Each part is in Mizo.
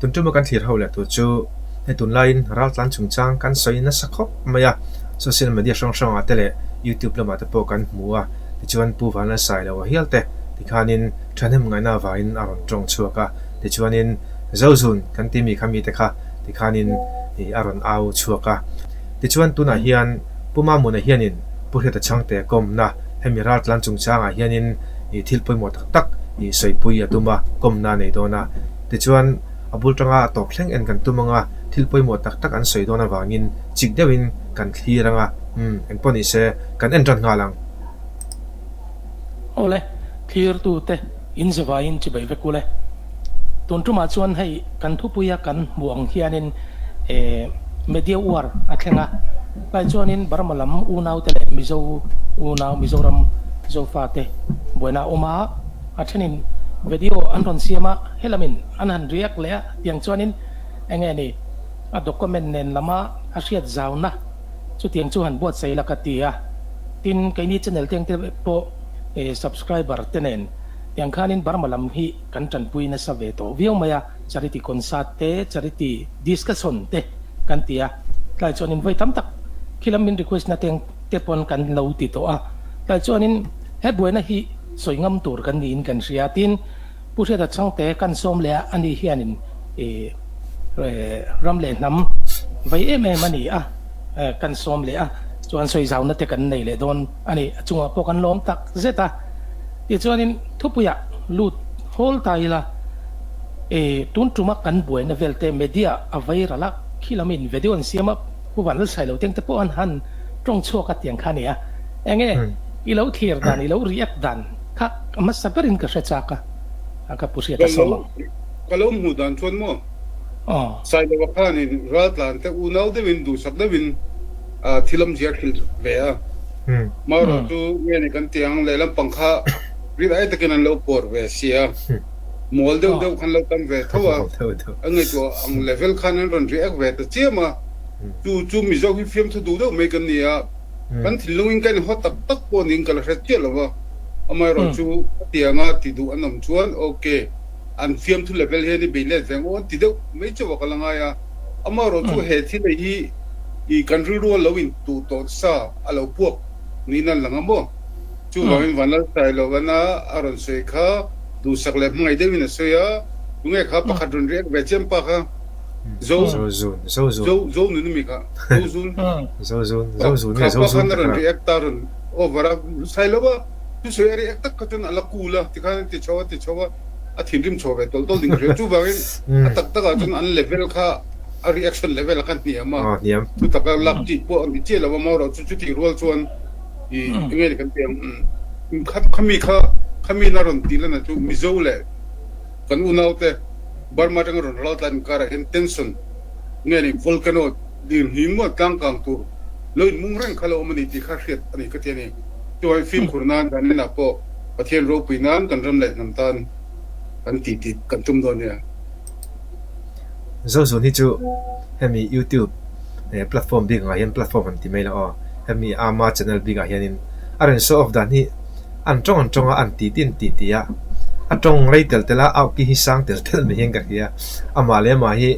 Tun tuma kan thlir ho leh tur chu hei tunlaiin raltlan chungchang kan sawi nasa khawp mai a, social media hrang hrangah te leh youtube lamah te pawh kan hmu a, tichuan Pu Vanlalsailoa hial te tikhanin thahnem ngaihna avangin a rawn tawng chhuak a, tichuanin Zozun kan timi kha mite kha tikhanin a rawn au chhuak a. Tichuan tunah hian Pu Mamuna hianin Pu Hriata Chhangte kawmna hemi raltlan chungchangah hianin thil pawimawh tak tak sawipui a tum a, kawmna a nei dawn a. Tichuan a bul tanga a tawp thleng en kan tum anga thil pawimawh tak tak an sawi dawn avangin chik deuhin kan thlir anga, umm engpawh ni se kan en tan nghal ang. Awle, thlirtute in zavaiin chibai vek ule. Tun tumah chuan hei kan thupuia kan hmuh ang hianin eh media war a thleng a, tlai chuanin Burma lam unaute leh Mizo unau Mizoram Zofate buaina a awm a, a thenin video an rawn siam a, helamin an han react leh a, tiang chuanin enge ni a document nen lama a hriat zauna chutiang chu han buatsaih la ka ti a, tin keini channel teng te pawh eh subscriber te nen tiang khanin Burma lam hi kan tanpui nasa ve tawh viau mai a, charity concert te, charity discussion te kan ti a, tlai chuanin vawi tam tak khi lam min request na teng te pawn kan lo ti tawh a, tlai chuanin he buaina hi sawi ngam tur kan niin kan hria tin Pu Hriata Chhangte kan sawm leh a, ani hianin ih ram leh hnam vei em em a ni a, kan sawm leh a, chuan sawi zauna te kan nei leh dawn a ni, a chungah pawh kan lawm tak zet a. Tichuanin thupuiah lut hawl ta ila, e tun tuma kan buaina vel te media a vei ral a, khi lam in video an siam a, Pu Vanlalsai lo teng te pawh an han tawng chhuak a tiang kha a ni a. Enge i lo thlir dan, i lo react dan kha a hmasa berin ka hre chak a, a ka pu hriat a sawm ang. Ka lo hmuh dan chuan maw Sailova khanin raltlan te unau deuhin duhsak deuhin thil awmzia a hrilh ve a. Marawh chu nge ni kan tih ang lehlam pang kha rin ai takin an lo pawr ve si a, mual deuh deuh khan lo tam ve tho a, an ngaihtuah ang level khan an rawn react ve ta chiam a, chu chu Mizo hi fiamthu duh deuh mai kan ni a, kan thinlungin ka inhaw tak tak pawh niin ka la hre chiah lo va, amaherawh chu khatianga ti duh an awm chuan ok an fiamthu level hian i bei let ve ang aw an ti deuh mai chauh a ka la ngai a, amaherawh chu he thil ei hi i kan rilru a lo intuh tawh sa. a lo puak niin an lang a maw? Chuvangin Vanlalsailovana a rawn sawi kha duhsak leh hmangaih deuhin a sawi a, tunge kha pakhat rawn react ve chiam pa kha? Zo Zozun, Zozun. Zo Zonun ami kha? Zozun. Zozun, Zozun nge Zozun kha pa khan a rawn react ta rawn over a, Sailova thusawi a react tak kha chuan a la cool a, tikhan a ti chho a ti chho a, a thinrim chho ve tawlh tawlh ding ka hria. Chuvangin a tak takah chuan an level kha a reaction level a kha hniam a, chu taka lak tih pawh a ni chiah lo a, marawh chu chutih rual chuan i enge ni kan tih ang khami kha khami na rawn tih lana chu Mizo leh kan unaute Burma atanga rawn ral tlan inkarah hian tension nge ni volcano lir hnim maw tlangkang tur lo inmung reng kha lo awm a ni tih kha hriat a ni ka ti a ni. Chuvangin fimkhur nan kan inah pawh Pathian ropui nan kan ram leh hnam tan kan tih tih kan tum dawn nia. Zozun hi chu hemi youtube platform bik angah hian platform han ti mai la aw, hemi ama channel bikah hianin a rawn show off dan hi an tawng an tawng a, an ti tin ti ti a, a tawng rei tel tel a, a awki hi sang tel tel mai hian ka hria, amah leh amah hi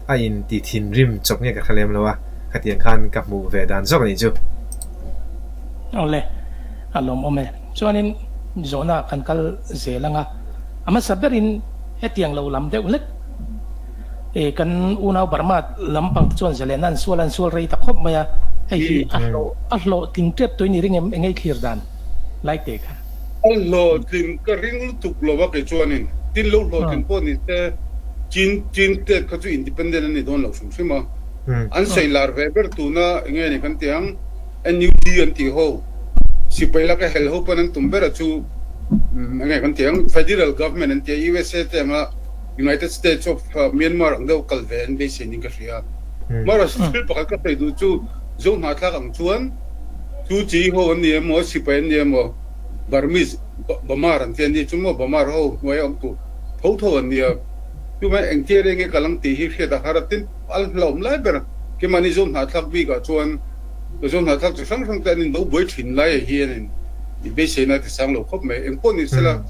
a in ti thinrim chawp nge ka hre lem lo a, khatiang khan ka hmuh ve dan zawk a nih chu. Awle, a lawmawm e. Chuanin zawhna kan kal zel ang a, a hmasa berin hetiang lo lam deuh hlek e kan unau Burma lampang te chuan zalena an sual an sual rei ta khawp mai a, hei hi a hlawh a hlawhtling tep tawh in i ring em eng ei thlir dan lai te kha. A hlawhtling ka ring lutuk lo a kei chuanin tin lo hlawhtling pawh ni se Chin Chin state kha chu independent a ni dawn lo hrim hrim a, an sawi lar ve ber tuna enge ni kan tih ang. NUG an tih ho, sipai laka hel ho pawn an tum ber a chu enge kan tih ang Federal Government an tia USA te anga United States of Myanmar ang deuh kal ve an beisei ning ka hria. Marawh thil pakhat ka sawi duh chu Zo hnahthlak ang chuan chu chi ho an ni emaw sipai an ni emaw Burmese Bamar an tia ni chu maw Bamar ho hnuaia awm tur tho tho an nia. Chuvangin engtia reng nge kal ang tih hi hriat a har a tin a hlauhawm lai ber keimahni Zo hnahthlak bikah chuan Zo hnahthlak chi hrang hrang te an indo buai thin lai ah hianin i beiseina a ti sang lo khawp mai. Engpawh ni sela.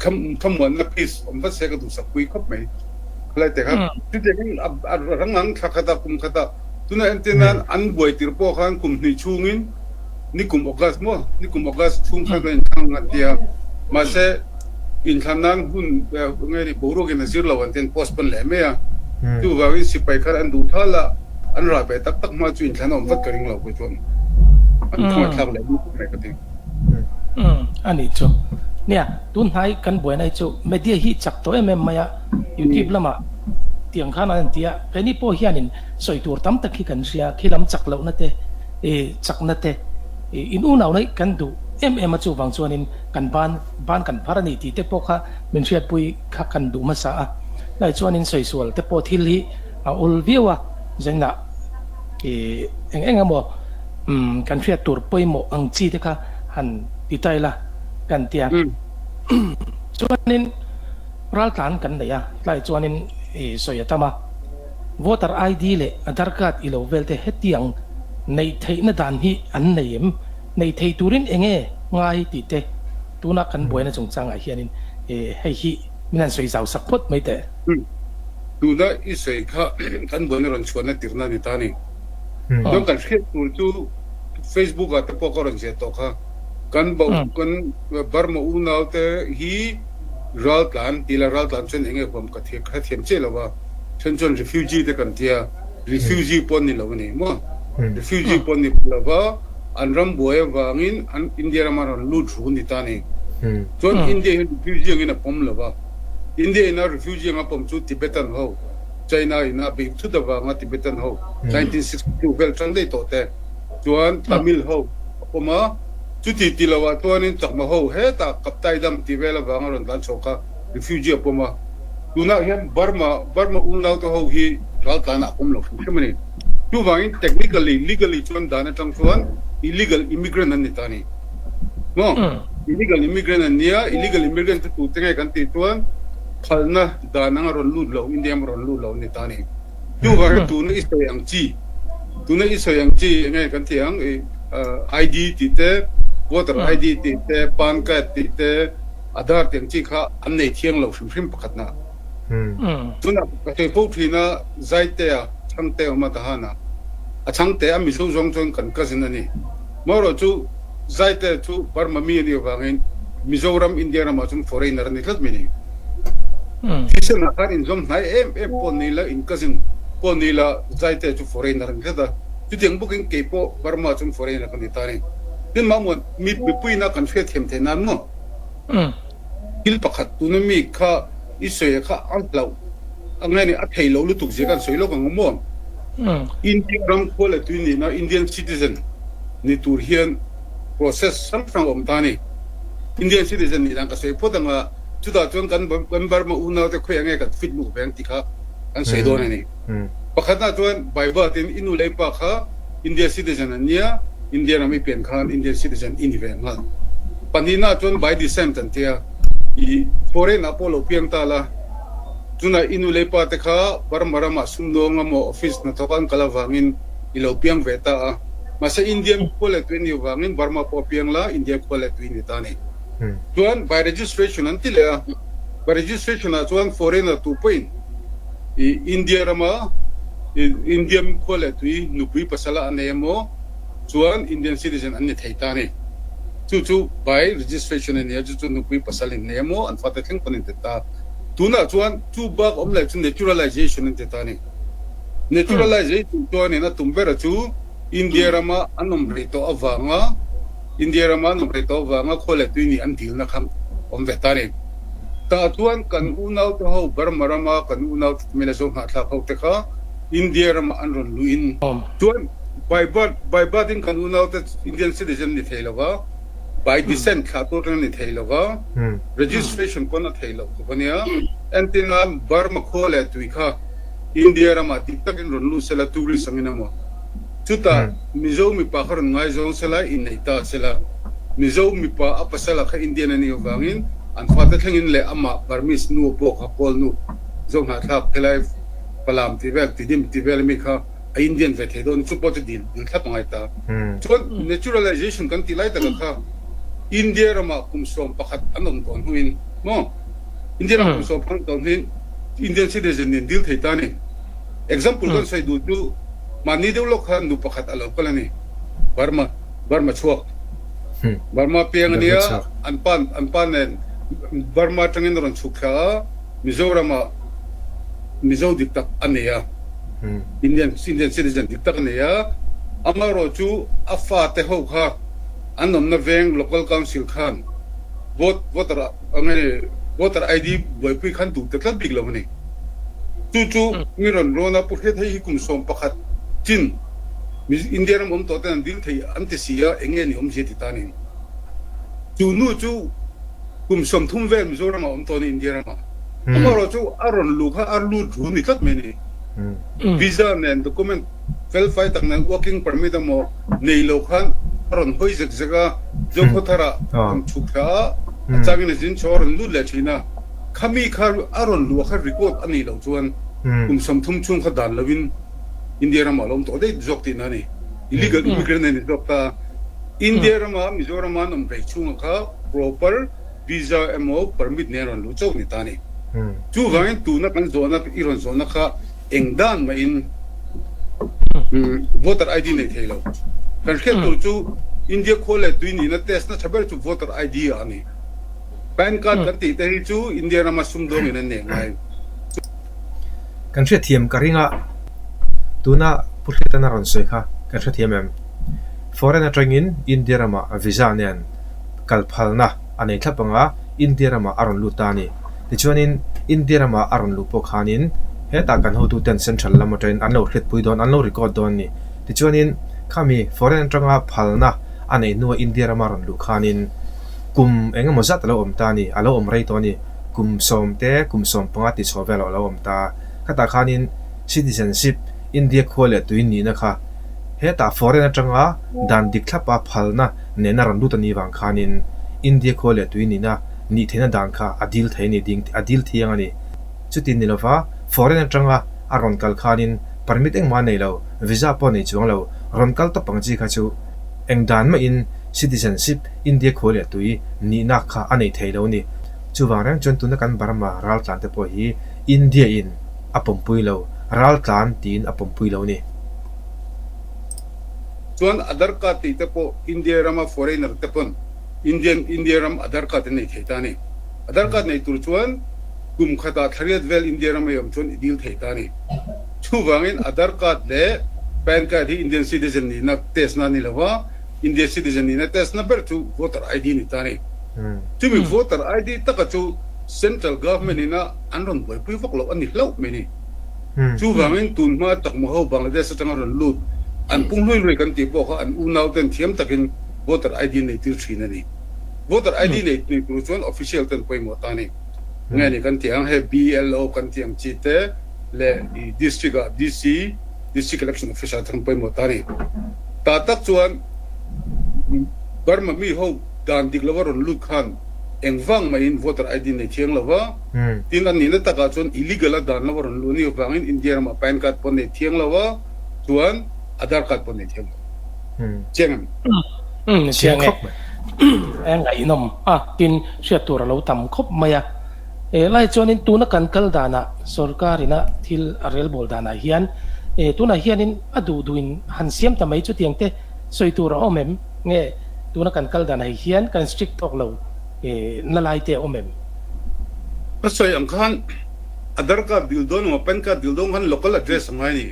Thlamuanna peace awm vat se ka duhsak pui khawp mai. Khalai te kha chutiangin a rang ang thla khat a kum khat a tunah entir nan an buai tir pawh khan kum hnih chhungin nikum August maw nikum August chhung khan kan inthlang an ti a mahse inthlan nan hun nge ni boruakin a zir lo an ti an postpone leh mai a chuvangin sipai khan an duh thal a an rah ve tak tak hma chu inthlan a awm vat ka ring lo kei chuan an khawngaihthlak leh lutuk mai ka ti. Umm a nih chu. Nia, tun hnai kan buaina hi chu media hi chak tawh em em mai a, YouTube lamah tiang khan an ti a, keini pawh hianin sawi tur tam tak hi kan hria, khi lam chak lohna te, ih chakna te, ih in unauna hi kan duh em em a chuvang chuanin kan ban ban kan phar a ni tih te pawh kha min hriatpui kha kan duh hmasa a, lai chuanin sawi sual te pawh thil hi a awl viau a, zainah ih eng eng emaw. Umm kan hriat tur pawimawh ang chi te kha han ti ta ila kan ti a. Chuanin raltlan kan nei a, tlai chuanin i sawi a tam a. Voter ID leh Aadhaar card i lo vel te hetiang neih theihna dan hi an nei em? Nei thei turin enge ngai tih te tuna kan buaina chungchangah hianin hei hi min han sawi zau sak phawt mai teh. Tuna i sawi kha kan buaina rawn chhuahna tirna a ni ta a ni. Chuan kan hriat tur chu Facebook ah te pawh ka rawn ziah tawh kha. Kan bo kan Burma unau te hi raltlan ti la raltlan chuan eng nge huam ka hrethiam chiah lo va. Then chuan refugee te kan tia refugee pawh an ni lo a ni maw. Refugee pawh an ni lo va an ram buai avangin an India rama rawn lut ru ni ta a ni. Chuan India hian refugee angin a pawm lo va. India ina refugee anga pawm chu Tibetan ho China in a beih thut avanga Tibetan ho 1962 vel tang daih tawh te chuan Tamil ho a pawm a, chuti ti lo ah chuanin Chakma ho hetah Kaptai dam tih vel avanga rawn tlan chhuak kha refugee a pawm a, tunah hian Burma Burma unau te ho hi raltlan ah a pawm lo hrim hrim a ni. Chuvangin technically legally chuan dan atang chuan illegal immigrant an ni ta a ni. Maw? Illegal immigrant an nia, illegal immigrant chu tute nge kan tih chuan phalna Dan anga rawn lut lo, India ram rawn lut lo a ni ta a ni. Chuvangin tuna i sawi ang chi, tuna i sawi ang chi enge kan tih ang i ID tih te, voter ID tih te, pan card tih te, Aadhaar tih ang chi kha an nei thiang lo hrim hrim pakhatna. Tunah ka sawi fo thin a, Zaitea chhangte awm a Tahan a, a chhangte a Mizo zawng chuan kan cousin a ni. Marawh chu Zaite chu Burma mi a nih avangin Mizoram, India ramah chuan foreigner a ni tlat mai ni. Thisen ah khan inzawm hnai em em pawh ni la, in cousin pawh ni la, Zaite chu foreigner a ni tlat a. Chutiang bawkin kei pawh Burma ah chuan foreigner ka ni ta a ni. Tin Mahmuan, mi mipuiin a kan hriatthiam theih nan maw? Thil pakhat tuna mi kha i sawi a kha a hlauh a ngai ni, a thei lo lutuk zia kan sawi lawk ang maw? India ram khua leh tui nihna Indian citizen ni tur hian process hrang hrang a awm ta a ni. Indian citizen nih dan ka sawi phawt ang a, chutah chuan kan kan Burma unaute khawiah nge kan fit luh ve ang tih kha kan sawi dawn a ni. Pakhatna chuan by birth in i nu leh i pa kha India citizen an nia, India ram i pian khan Indian citizen i ni ve nghal. Pahnihna chuan by descent an tia, i foreign ah pawh lo piang ta la, chunah i nu leh pa te kha Burma ramah sumdawng emaw office hnathawk an kal avangin i lo piang ve ta a, mahse Indian khua leh tui ni avangin Burma pawh a piang la, India khua leh tui ni ta a ni. Chuan by registration an ti leh a, by registration ah chuan foreigner tu pawhin i India rama Indian khua leh tui nupui pasala a nei emaw chuan Indian citizen an ni thei ta a ni. Chu chu by registration a ni a, chu chu nupui pasal in nei emaw an fate thleng pawn in ti ta. Tunah chuan chu bak awm leh chu naturalization an ti ta a ni. Naturalization chuanin a tum bera chu India rama an awm rei tawh avanga India rama an awm rei tawh avanga khua leh tui nih an dilna kha awm ve ta a ni. Tah chuan kan unaute ho Burma rama kan unaute Mela zo hnahthlak ho te kha India ramah an rawn luhin chuan by birth by birth in kan unaute Indian citizen ni thei lova by descent thlah tur an ni thei lova registration pawn a thei loh khawp ania entirna Burma khua leh tui kha India ramah dik takin rawn lut sela tourist angin emaw chutah Mizo mipa kha rawn ngaizawng sela inneih ta sela Mizo mipa a pasala kha Indian a nih avangin an fate thlengin leh amah Burmese nu pawh kha Kawl nu Zohnahthlak helai Falam tih vel Tidim tih vel ami kha a Indian ve thei dawn chu pawh chu dil dil thlap a ngai ta. Chuan naturalization kan tih lai taka kha. India ramah kum 11 an awm tawh hnuin maw India ramah kum 11 an tawh hnuin Indian citizen nen dil thei ta a ni. Example kan sawi duh chu mahni deuh lawk khan nu pakhat a lo kal a ni. Burma Burma chhuak Burma piang a nia an pa an pa nen Burma atangin a rawn chhuk thla a Mizoramah Mizo dik tak a nei a Indian Indian citizen dik tak a nei a amaherawhchu a fate ho kha an awmna veng Local Council khan vote voter nge voter ID buaipui khan duh ta tlat bik lo a ni. Chu chu mi rawn rawn a pu hriat hei hi kum 11 chin India ram awm tawh ten an dil thei an ti si a eng nge ni awmzia ti ta a ni. Chu nu chu kum 30 vel Mizoram ah awm tawh a ni India ramah. Amaherawhchu a rawn luh kha a lut ru ni tlat mai a ni. Visa nen document fel fai tak nen working permit emaw nei lo khan a rawn hawi zek zek a, Zokhawthar ah rawn chhuk thla a, a changin a zin chho a rawn lut leh thin a, khami kha a rawn luh kha record a nih loh chuan kum 30 chhung kha dan lovin India ramah a lo awm tawh daih zawk tihna a ni. Illegal immigrant a ni zawk ta a. India rama Mizoram an awm rei chhungah kha proper visa emaw permit nen a rawn luh chauh ni ta a ni. Chuvangin tuna kan zawhna i rawn zawhna kha Eng dan mahin voter ID nei thei lo. Kan hriat tur chu India khua leh tui nihna test na tha ber chu voter ID ah a ni. Pan card kan tih te hi chu India rama sumdawngin an nei ngai. Kan hriatthiam ka ring a, tuna Pu Hriatan a rawn sawi kha kan hrethiam em? Foreign atangin India ramah visa nen kal phalna a nei thlap anga India ramah a rawn lut ta a ni. Tichuanin India rama a rawn luh pawh khanin hetah kan hotuten Central lam atangin an lo hriatpui dawn, an lo record dawn a ni. Tichuanin khami foreign atanga phalna a neih hnua India rama rawn luh khanin kum eng emaw zat a lo awm ta a ni, a lo awm rei tawh a ni. Kum sawm te, kum 15 ti chhuah velah a lo awm ta. Khatah khanin citizenship, India khua leh tui nihna kha hetah foreign atanga dan dik thlapa phalna nena rawn lut a nih vang khanin India khua leh tui nihna nih theihna dan kha a dil thei a ni ding a dil thiang a ni. Chuti ni lova foreign atanga a rawn kal khanin permit engmah a nei lo, visa pawh a nei chuang lo, rawn kal tawp ang chi kha chu eng dan mahin citizenship India khua leh tui nihna kha a nei thei lo a ni. Chuvang reng chuan tuna kan Burma raltlan te pawh hi India in a pawmpui lo, raltlan tiin a pawmpui lo a ni. Chuan Aadhar card tih te pawh India rama foreigner te pawn Indian India ram Aadhar card an nei thei ta a ni. Aadhar card nei tur chuan kum khatah thlariat vel India ram ei awm chuan i dil thei ta a ni. Chuvangin Aadhar card leh Pan card hi Indian citizen nihna test na a ni lo va, India citizen nihna test na ber chu voter ID a ni ta a ni. Chumi voter ID taka chu Central government ina an rawn buaipui vak loh a ni hlauh mai ni. Chuvangin tun hma Chakma ho Bangladesh atanga rawn lut an pung hlui hlui kan tih pawh kha an unau ten thiam takin voter ID nei tir thin a ni. Voter ID nei nei tur chuan official ten pawimawh ta a ni. Nge ni kan tih ang hei BLO kan tih ang chi te leh district ah DC, District Election Officer te kan pawimawh ta a ni. Tah tak chuan Burma mi ho dan dik lova rawn lut khan engvang mahin voter ID nei thiang lo va, tin a nihna takah chuan illegal a dan lova rawn luh a nih avangin India ramah pan card pawh nei thiang lo va, chuan Aadhaar card pawh nei thiang lo. Chiang em? Umm chiang e. A ngaihnawm a, tin hriat tur a lo tam khawp mai a. E lai chuanin tuna kan kal danah sorkar ina thil a relbawl danah hian e tunah hianin a duh duhin han siam ta mai chutiang te sawi tur a awm em? Nge tuna kan kal danah hian kan strict tawk lo e na lai te a awm em? Ka sawi ang khan Aadhaar card dil dawn emaw PAN card dil dawn khan local address a ngai a ni.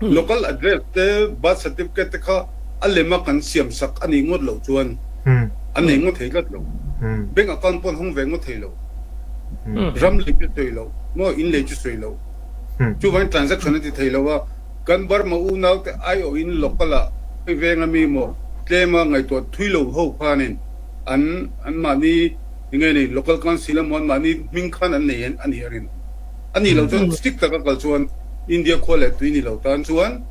Local address te, birth certificate te kha a lema kan siam sak a nih ngawt loh chuan an nei ngawt thei tlat lo. Bank account pawh an hawng ve ngawt thei lo. Ram lei chu sawi loh maw, in lei chu sawi loh. Chuvangin transaction a ti thei lo a, kan Burma unau te aiawhin local ah venga mi maw tlema ngaihtuah thui lo ho khanin an anmahni enge ni local council emaw anmahni hming khan an nei a nih a rinawm. A nih loh chuan strict taka kal chuan India khua leh tui ni lo tan chuan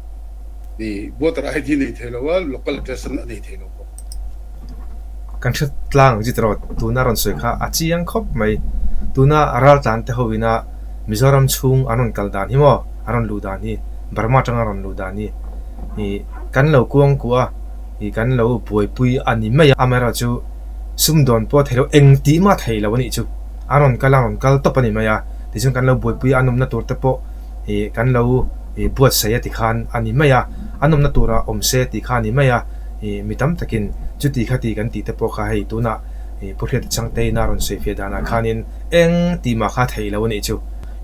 i voter ID nei thei lo a, local address an a nei thei lo bawk. Kan hre tlang ang chi tiraw, tuna rawn sawi kha a chiang khawp mai. Tuna raltlan te ho ina Mizoram chhung an rawn kal dan hi maw, an rawn luh dan hi, Burma atanga rawn luh dan hi i kan lo kuang kuah a, i kan lo buaipui a ni mai a. Amaherawhchu. Sumdawn pawh a thei lo, eng tih mah a thei lo a nih chu. A rawn kal a, a rawn kal tawp a ni mai a. Tichuan kan lo buaipui a, an awmna tur te pawh ih kan lo ih buatsaih a tikhan a ni mai a. An awmna turah awm se tih kha a ni mai a. Ih mi tam takin chuti kha ti kan tih te pawh kha hei tunah ih Pu Hriata Changtein a rawn sawifiah danah khanin eng tih mah kha a theih lo a nih chu.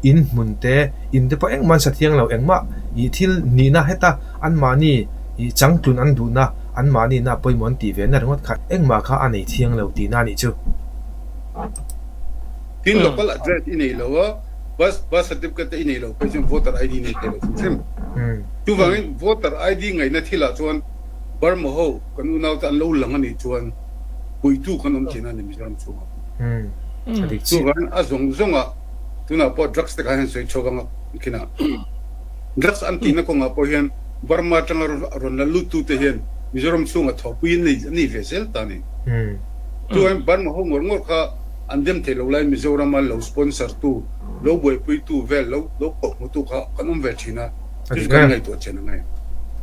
In hmun te, in te pawh engmah an sa thiang lo, engmah ih thil nihna heta anmahni ih changtlun an duhna Anmahni na pawimawh an tih ve na ringawt kha engmah kha a nei thiang lo tihna a nih chu. Tin local address i nei lo a, bus birth certificate te i nei lo phei chuan voter ID nei thei lo hrim hrim. Chuvangin voter ID ngaihna thilah chuan Burma ho kan unaute an lo lang a nih chuan puitu kan awm tihna a ni Mizoram chhungah. Chuvangin a zawng zawngah tunah pawh drugs te kha hian sawi chho vang a khinah. Drugs an tihna kawngah pawh hian Burma atanga rawn la luttute hian Mizoram chhungah thawhpui an nei ve zel ta a ni. Chuan Burma ho ngawr ngawr kha an dem theih loh laiin Mizorama lo sponsor tu, lo buaipuitu vel, lo lo kawhhmutu kha kan awm ve thin a, chu chu kan ngaihtuah chian a ngai.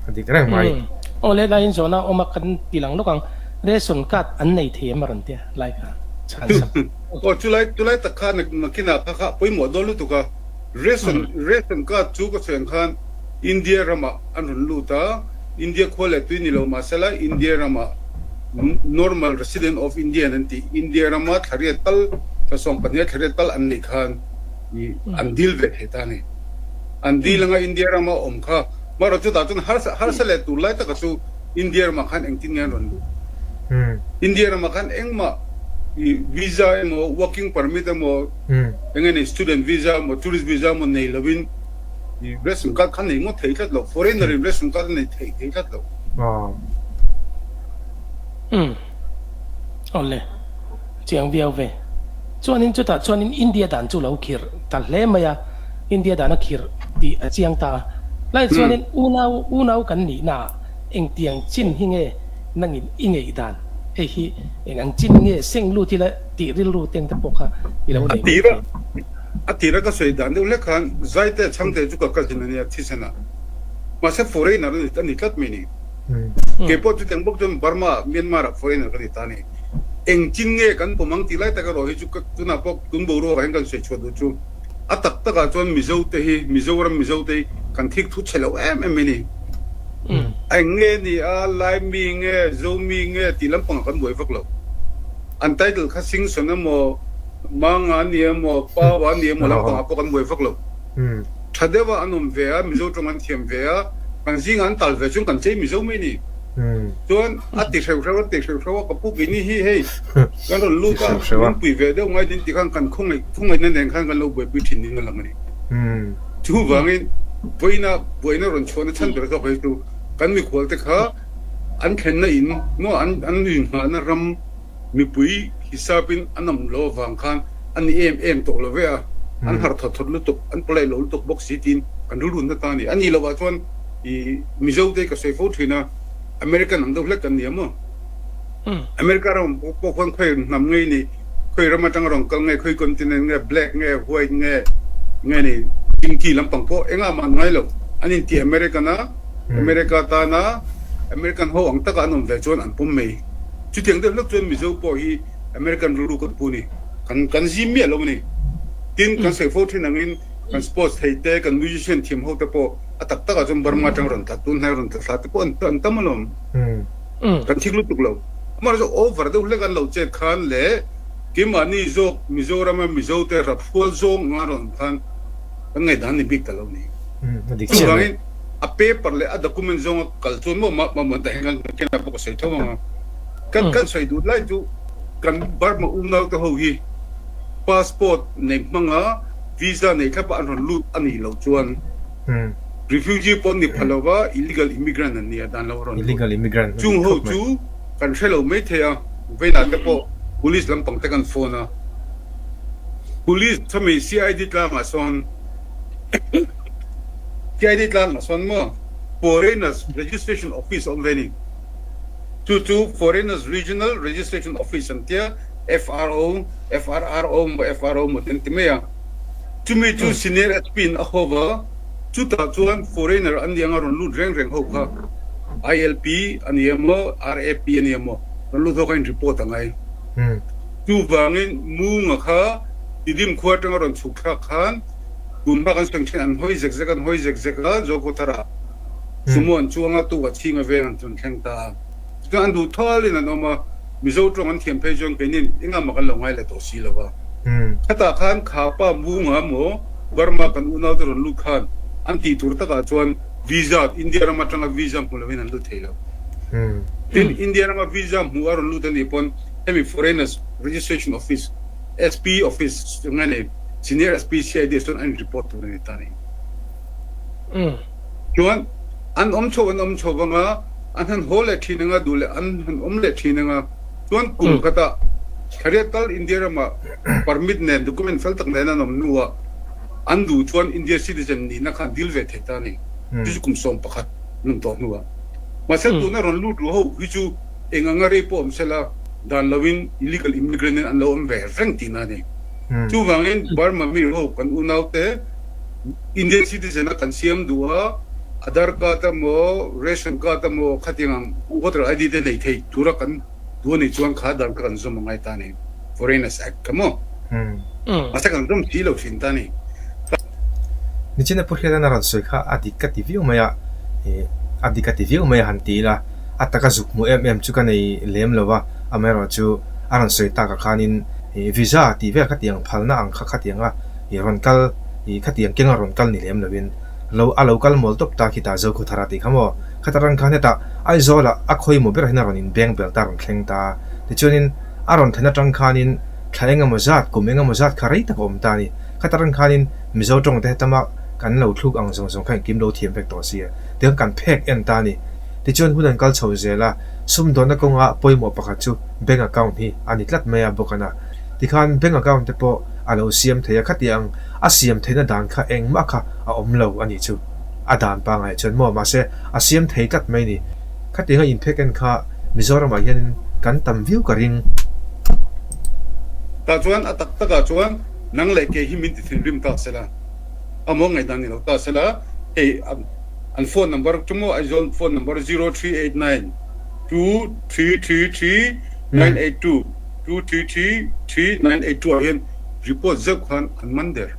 A dik reng mai. Aw le, laiin zawhna awm a kan ti lang lawk ang. Ration card an nei thei em a rawn tia lai kha chhan sak. Aw chulai chulai tak kha nakinah kha kha pawimawh dawn lutuk a. Ration ration card chu ka sawi ang khan India ramah an rawn lut a, India khua leh tui ni lo mahsela India ramah normal resident of India an tih India rama thlariat tal thla 12 thlariat tal an neih khan i an dil ve thei ta a ni. An dil anga India rama awm kha marawh chutah chuan harsa harsa leh tur lai taka chu India ramah khan engtin nge an rawn luh? India ramah khan engmah i visa emaw working permit emaw Eng nge nei student visa emaw tourist visa emaw nei lovin i ration card kha nei ngawt thei tlat lo, foreigner in ration card a nei thei thei tlat lo. Umm awle chiang viau ve. Chuanin chutah chuanin India dan chu lo khirh ta hle mai a, India dan a khirh tih a chiang ta a. Lai chuanin unau unau kan nihna ah engtiang chin hi nge nangin i ngeih dan hei hi eng ang chin nge seng lut ila tih rilru teng te pawh kha i lo nei mai thei. A tira ka sawi dan deuh hlek khan Zaite Chhangte chu ka cousin a nia thisen ah. Mahse foreigner a ni tlat mai ni. Kei pawh chutiang bawk chuan Burma, Myanmar ah foreigner ka ni ta a ni. Engtin nge kan pawm ang tih lai tak erawh hi chu tunah pawh tun boruak ah hian kan sawi chhuah duh chu. A tak takah chuan Mizo te hi, Mizoram Mizo te hi kan thik thu chhe lo em em mai ni. Eng nge ni a, Lai mi nge, Zo mi nge tih lampangah kan buai vak lo. An title kha Singson emaw, Manga a ni emaw, Paua a ni emaw lampangah pawh kan buai vak lo. Tha deuha an awm ve a, Mizo tawng an thiam ve a, kan zingah an tal ve chuan kan chei Mizo mai ni. Chuan a ti hreuh hreuh a ti hreuh hreuh a, ka pu keini hi hei kan rawn lut a, min pui ve deuh ngai din ti khan kan khawngaih khawngaihna nen khan kan lo buaipui thin ding a lang a ni. Chuvangin vawiina buaina rawn chhuahna chhan ber zawk hi chu kan mikhualte kha an thlenna in maw an an inngahna ram mipui hisapin an awm lo avang khan a ni em em tawh lo ve a, an harh thawt thawt lutuk, an polite lo lutuk bawk si tiin kan rilrunna ta a ni. A nih lovah chuan i Mizo te ka sawi fo thin a, American ang deuh hlek kan ni a maw? America ram pawh khuan khawi hnam ngei ni, khawi ram atanga rawn kal nge, khawi continent nge, black nge, white nge, nge ni, chinki lampang pawh engah mah an ngai lo. An inti American a, America tana American ho ang taka an awm ve chuan an pawm mai. Chutiang deuh hlek chuan Mizo pawh hi American rilru kan pu ni. Kan kan zim miah lo a ni. Tin, kan sawi fo thin angin kan sports thei te, kan musician thiam ho te pawh a tak takah chuan Burma atang rawn tla tun hnai rawn tla thla te pawh an an tam alawm. Kan thik lutuk lo. Amaherawhchu over deuh hlek an lo chet khan leh keimahni zawk Mizorama Mizo te rap hrual zawng anga rawn awm khan kan ngaihdan ni bik ta lo ni. Chuvangin a paper leh a document zawnga kal chuan maw mah mah ta hian kan kena pawh ka sawi tho ang a. Kan kan sawi duh lai chu kan Burma unau te ho hi passport nei hmanga visa nei thlapa an rawn lut a nih loh chuan refugee pawh an ni pha lova illegal immigrant an nia dan lo a rawn lut. Chung ho chu kan hre lo mai thei a, vawiinah te pawh police lampang te kan phone a, police chami CID tlangah sawn CID tlangah sawn maw Foreigners Registration Office a awm ve a ni. Chu chu Foreigners Regional Registration Office an tia, FRO, FRRO maw FRO maw te an ti mai a. Chumi chu Senior SP in a ho va, chutah chuan foreigner an nih anga rawn lut reng reng ho kha ILP a ni emaw RAP a ni emaw rawn lut ho kha in report a ngai. Chuvangin Munga kha Tidim khua atanga rawn chhuk thlak khan tun hma kan sawi thin an hawi zek zek an hawi zek zek a, Zokhawthara sumo an chuang a, tukah chhinga veng an chun thleng ta a. Chuan an duh thalin an awm a, Mizo tawng an thiam phei chuan keinin engah mah kan lo ngai leh tawh si lo va. Khatah khan Khapa Munga maw Burma kan unaute rawn lut khan an tih tur takah chuan visa, India ram atanga visa hmu lovin an lut thei lo. Tin, India rama visa hmu a rawn lut a nih pawn hemi Foreigners Registration Office, SP Office, nge nei Senior SP CID ah chuan an in report tur a ni ta a ni. Chuan an awm chho an awm chho vang a, an han haw leh thin anga duh leh an han awm leh thin anga chuan kum khatah thariat tal India ramah permit nen document fel tak nen an awm hnuah an duh chuan India citizen nihna kha an dil ve thei ta a ni. Chu chu kum 11 an awm tawh hnuah. Mahse tuna rawn lut ruh ho hi chu eng anga rei pawh awm sela dan loin illegal immigrant in an lo awm ve reng tihna a ni. Chuvangin Burma mi ho kan unaute Indian citizen a kan siam duh a, Aadhaar card emaw ration card emaw khatiang ang voter ID te nei thei tura kan duh a nih chuan kha dan kha kan zawm a ngai ta a ni. Foreigners Act kha maw? Mahse kan zawm si lo thin ta a ni. Nichina Pu Hriatana rawn sawi kha a dik ka ti viau mai a, ih a dik ka ti viau mai a han ti ila, a taka zuk hmuh em em chu ka nei lem lo va, amaherawhchu a rawn sawi takah khanin ih visa tih vel khatiang phalna ang kha khatianga ih rawn kal ih khatiang kenga rawn kal ni lem lovin lo a lo kal mawl tawp ta khitah Zokhawthara tih kha maw khata ran khan hetah Aizawlah a khawimaw berah hian a rawn inbeng bel ta a rawn thleng ta tichuanin a rawn thlen atang khanin thla engemaw zat kum engemaw zat kha rei tak a awm ta a ni. Khata ran khanin Mizo tawng te hetama kan lo thluk ang zawng zawng kha engkim lo thiam vek tawh si a, tiang kan phek en ta a ni. Tichuan hun an kal chho zel a, sumdawnna kawnga pawimawh pakhat chu bank account hi a ni tlat mai a bawk a na. Tikhan bank account te pawh a lo siam thei a, khatiang a siam theihna dan kha engmah kha a awm lo a nih chu. A dan pangngai chuan maw mahse a siam thei tlat mai a ni. Khatianga inphek en kha Mizoramah hianin kan tam viau ka ring. Tah chuan a tak takah chuan nang leh kei hi min ti thinrim ta sela, a maw ngaihdan ni lo ta sela, hei an phone number chu maw Aizawl phone number 0389 2333 982 2333 982 ah hian report zeuh khan an man der.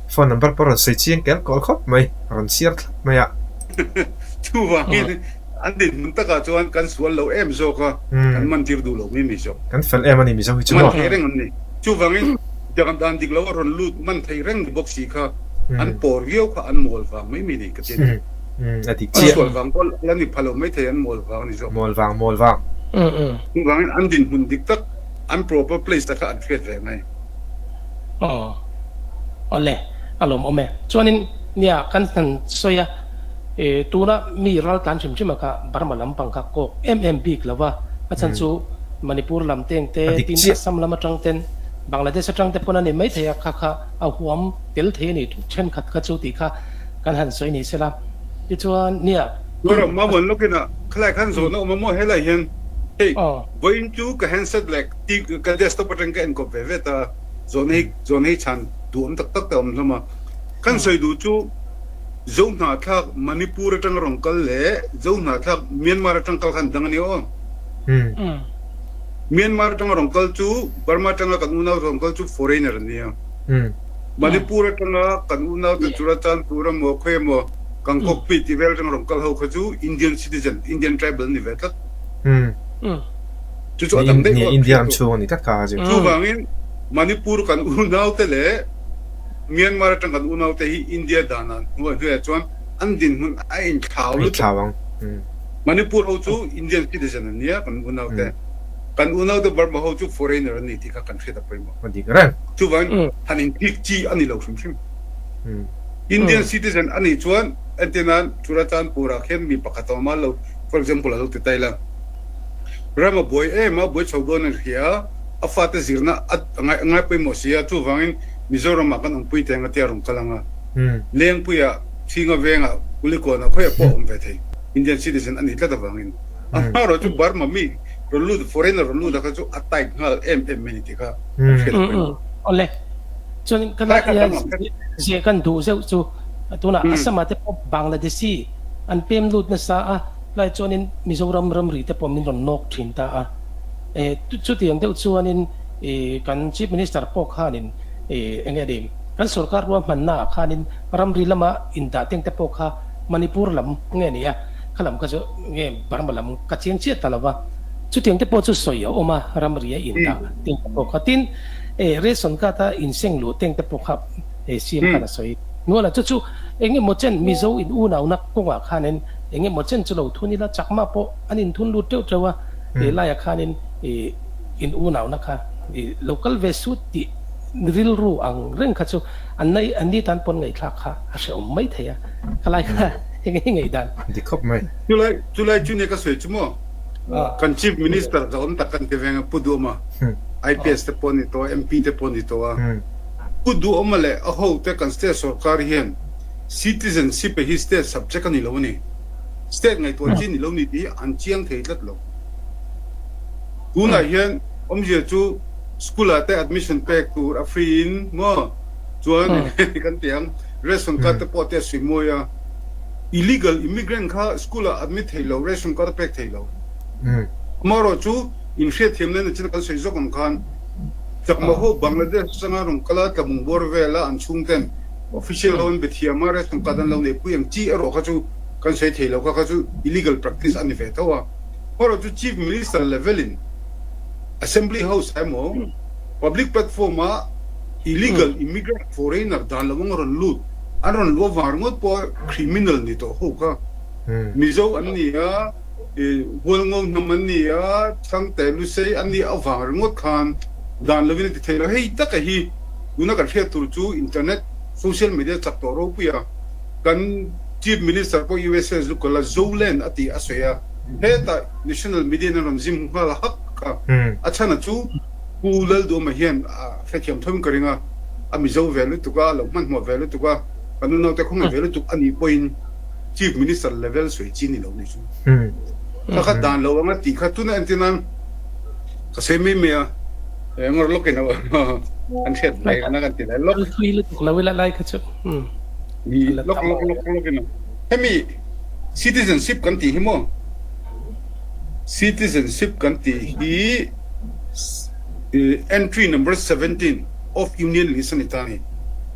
Phone number pawh rawn sawi chiang kel kawl khawp mai, rawn chhiar thlap mai a. Chuvangin an dinhmun takah chuan kan sual lo em zawk a, kan man tir duh lo mai mai zawk. Kan fel em a ni Mizo hi chu maw? Man thei reng an ni. Chuvangin dan dik lo a rawn lut man thei reng ni bawk si kha an pawr viau kha an mawl vang mai mai ni ka ti a ni. A dik chiah. An sual vang pawh la ni pha lo mai thei an mawl vang a ni zawk. Mawl vang, mawl vang. Chuvangin an dinhmun dik tak an proper place te kha an hriat ve mai. Aw awle a lawm awm e. Chuanin nia kan han sawi a, e tuna mi ral tlan hrim hrim a kha Burma lampang kha kawk em em bik lo va, a chhan chu Manipur lam teng te tin Assam lam atang ten Bangladesh atang te pawn a ni mai thei a, kha kha a huam tel thei a ni thenkhat kha chu tih kha kan han sawi ni sela. Tichuan nia. Chuan Mamuan lawkin a khalai khan zawhna awm a maw helai hian hei vawiin chu ka handset leh Ka desktop atang ka enkawp ve ve ta, zawn hei zawn hei chhan duhawm tak tak te a awm hlawm a. Kan sawi duh chu Zohnahthlak Manipur atanga rawn kal leh Zohnahthlak Myanmar atang kal khan dang a ni aw. Myanmar atanga rawn kal chu Burma atanga kan unau rawn kal chu foreigner an nia. Manipur atanga kan unau te Churachandpur emaw khawi emaw Gangkokpi tih vel atanga rawn kal ho kha chu Indian citizen, Indian tribal an ni ve tlat. Chu chu a dang daih aw. India ram chhung a ni tlat kha a zir. Chuvangin Manipur kan unaute leh Myanmar atang kan unaute hi India danah hnuai hnuaiah chuan an dinhmun a inthlau lutuk. Manipur ho chu Indian citizen an nia kan unaute. Kan unaute Burma ho chu foreigner an ni tih kha kan hriat a pawimawh. A dik reng. Chuvangin han inthik chi a ni lo hrim hrim. Indian citizen a nih chuan entir nan Churachandpur-ah khian mi pakhat a awm a lo for example a lo ti ta ila. Ram a buai em a, buai chho dawn a hria a, a fate zirna a ngai pawimawh si a, chuvangin Mizoramah kan awmpui teng a tia rawn kal ang a, Lengpuiah, Chhinga vengah, Kulikawnah khawiah pawh a awm ve thei, Indian citizen a nih tlat avangin. A hma erawh chu Burma mi rawn lut, foreigner rawn lut a kha chu a tight nghal em em mai a ni tih kha kan hriat a pawimawh. Awle, chuan ka ziah kan duh zeuh chu tunah Assam-ah te pawh Bangladeshi an pem lut nasa a. Lai chuanin Mizoram ramri te pawh min rawn nawk thin ta a. Chutiang deuh chuanin kan Chief Minister pawh khanin eng nge ni kan sorkar ruahmannaah khanin ramri lama indah teng te pawh kha Manipur lam nge ni a, kha lam kha chu nge Burma lam ka chiang chiah ta lo va. Chutiang te pawh chu sawi a awm a, ramri a indah teng te pawh kha. Tin, ration card a inseng luh teng te pawh kha CM khan a sawi nual a. Chu chu eng emaw chen Mizo in unauna kawngah khanin eng emaw chen chu lo thun ila Chakma pawh an inthun lut teuh teuh a, laiah khanin in unauna kha lo kal ve sut tih rilru ang reng kha chu an nei an ni tan pawn ngaihthlak kha a hrehawm mai thei a, khalai kha eng nge ngaihdan? Dik khawp mai. Chulai chulai chu nia ka sawi chu maw? Kan Chief Minister ka awm tak kan ti veng a Pu Duhawma IPS te pawh a ni tawh a, MP te pawh a ni tawh a. Pu Duhawma leh a hote kan state sorkar hian citizenship hi state subject a ni lo a ni. State ngaihtuah chi ni lo ni tih hi an chiang thei tlat lo. Tunah hian awmzia chu school ah te admission pek tur a free in maw chuan kan ti ang ration card te pawh te a sui mawi a, illegal immigrant kha school ah admit thei lo ration card a pek thei lo. Amaherawh chu inhriatthiam na nachina kan sawi zawk ang khan Chakma ho Bangladesh atanga rawn kal a tlabung bawr vela an chhungten official ho an be thiam a ration card an lo neihpui ang chi erawh kha chu kan sawi thei lo kha kha chu illegal practice a ni ve tho a. Amaherawh chu Chief Minister level in Assembly House ah emaw public platform ah illegal immigrant foreigner dan lo anga rawn lut an rawn luh avang ringawt pawh criminal ni tawh ho kha Mizo an ni a Hualngo hnam an ni a Chhangte Lusei an nih avang ringawt khan dan lovin a ti thei lo. Hei taka hi tuna kan hriat tur chu internet social media chak tawh ropui a kan Chief Minister pawh USA zu kal a Zoland a tih a sawi a. Hetah national media in a rawn zim nghal hak a, a chhan a chu Pu Lalduama hian a hrethiam tho in ka ring a, a Mizo ve lutuk a, a lo hmanhmawh ve lutuk a, kan unaute khawngaih ve lutuk a nih pawhin Chief Minister level sawi chi ni lo ni chu. Kha kha dan lo anga tih kha tuna entir nan ka sawi mai mai a, ngawr lawk in an hriat mai na kan ti lai lawk. Thui lutuk lo ila lai kha chu. Lawk lawk lawk lawk in hemi Citizenship kan tih hi maw? Citizenship kan tih hi entry number 17 of Union List a ni ta a ni.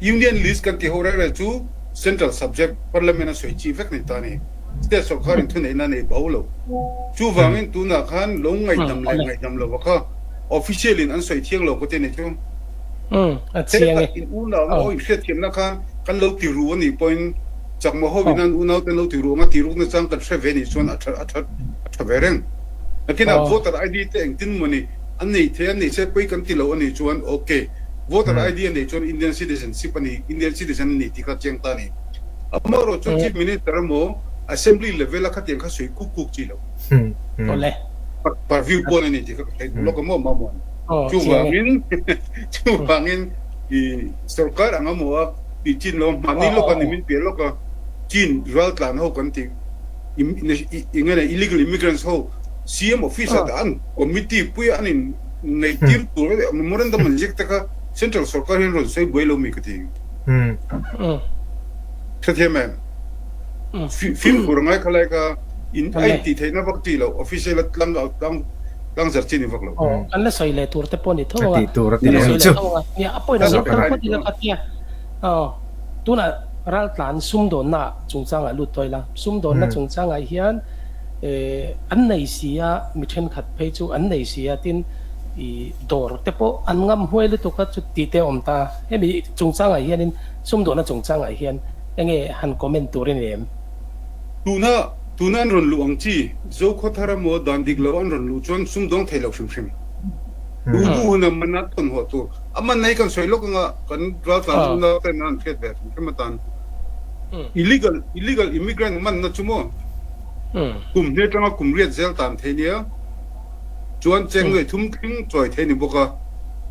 Union List kan tih ho reng reng chu Central subject, Parliament a sawi chi vek a ni ta a ni. State sorkar in thuneihna a nei bo lo. Chuvangin tunah khan lo ngaihdam leh ngaihdam lova kha official in an sawi thiang lo ka ti a ni chu. Heta in unau aw inhriatthiamna kha kan lo ti ru a nih pawhin Chakma ho in an unau ten lo ti ru anga ti rukna chang kan hre ve nih chuan a tha a tha a tha ve reng. Nakinah voter ID te engtin maw ni an nei thei a nei se pawi kan ti lo a nih chuan ok voter ID a neih chuan Indian citizenship a ni Indian citizen a ni tih kha chiang ta a ni. Amaherawh chu Chief Minister emaw Assembly level a khatiang kha sawi kuk kuk chi lo. Purview pawn a ni tih kha ka hre duh lawk a maw Mamuan. Chuvangin chuvangin i sorkar anga maw a Tih chin lo hmahni lawk a ni min piah lawk a chin ral tlan ho kan tih eng nge illegal immigrants ho CM office ah an committee pui an in neih tir tur memorandum an ziak te kha central sorkar hian rawn sawi buai lo mi ka ti. Hrethiam em? Fimkhur a ngai kha lai kha in a in tih theihna vak chi lo official a tlang tlang zar chi ni vak lo. Kan la sawi leh tur te pawh ni tho ang a. A tih tur a ti leh ang chu. Nia a pawhin a lo kal phawt ila ka tia. Aw, tunah raltlan sumdawnna chungchangah lut tawh ila, sumdawnna chungchangah hian an nei si a, mi thenkhat phei chu an nei si a, tin ih dawr te pawh an ngam huai lutuk a chu tih te a awm ta. Hemi chungchangah hianin sumdawnna chungchangah hian enge han comment tur i nei em? Tuna tuna an rawn luh ang chi, Zokhawthar emaw dan dik lo an rawn luh chuan sumdawng thei lo hrim hrim. Duh duh hun a man a thawn haw tur. A man na hi kan sawi lawk anga kan raltlan unau ten an hriat ve hrim hrim atan illegal illegal immigrant man na chu maw kum hne atanga kum riat zel tan thei nia chuan cheng nuai thum thleng chawi thei ni bawk a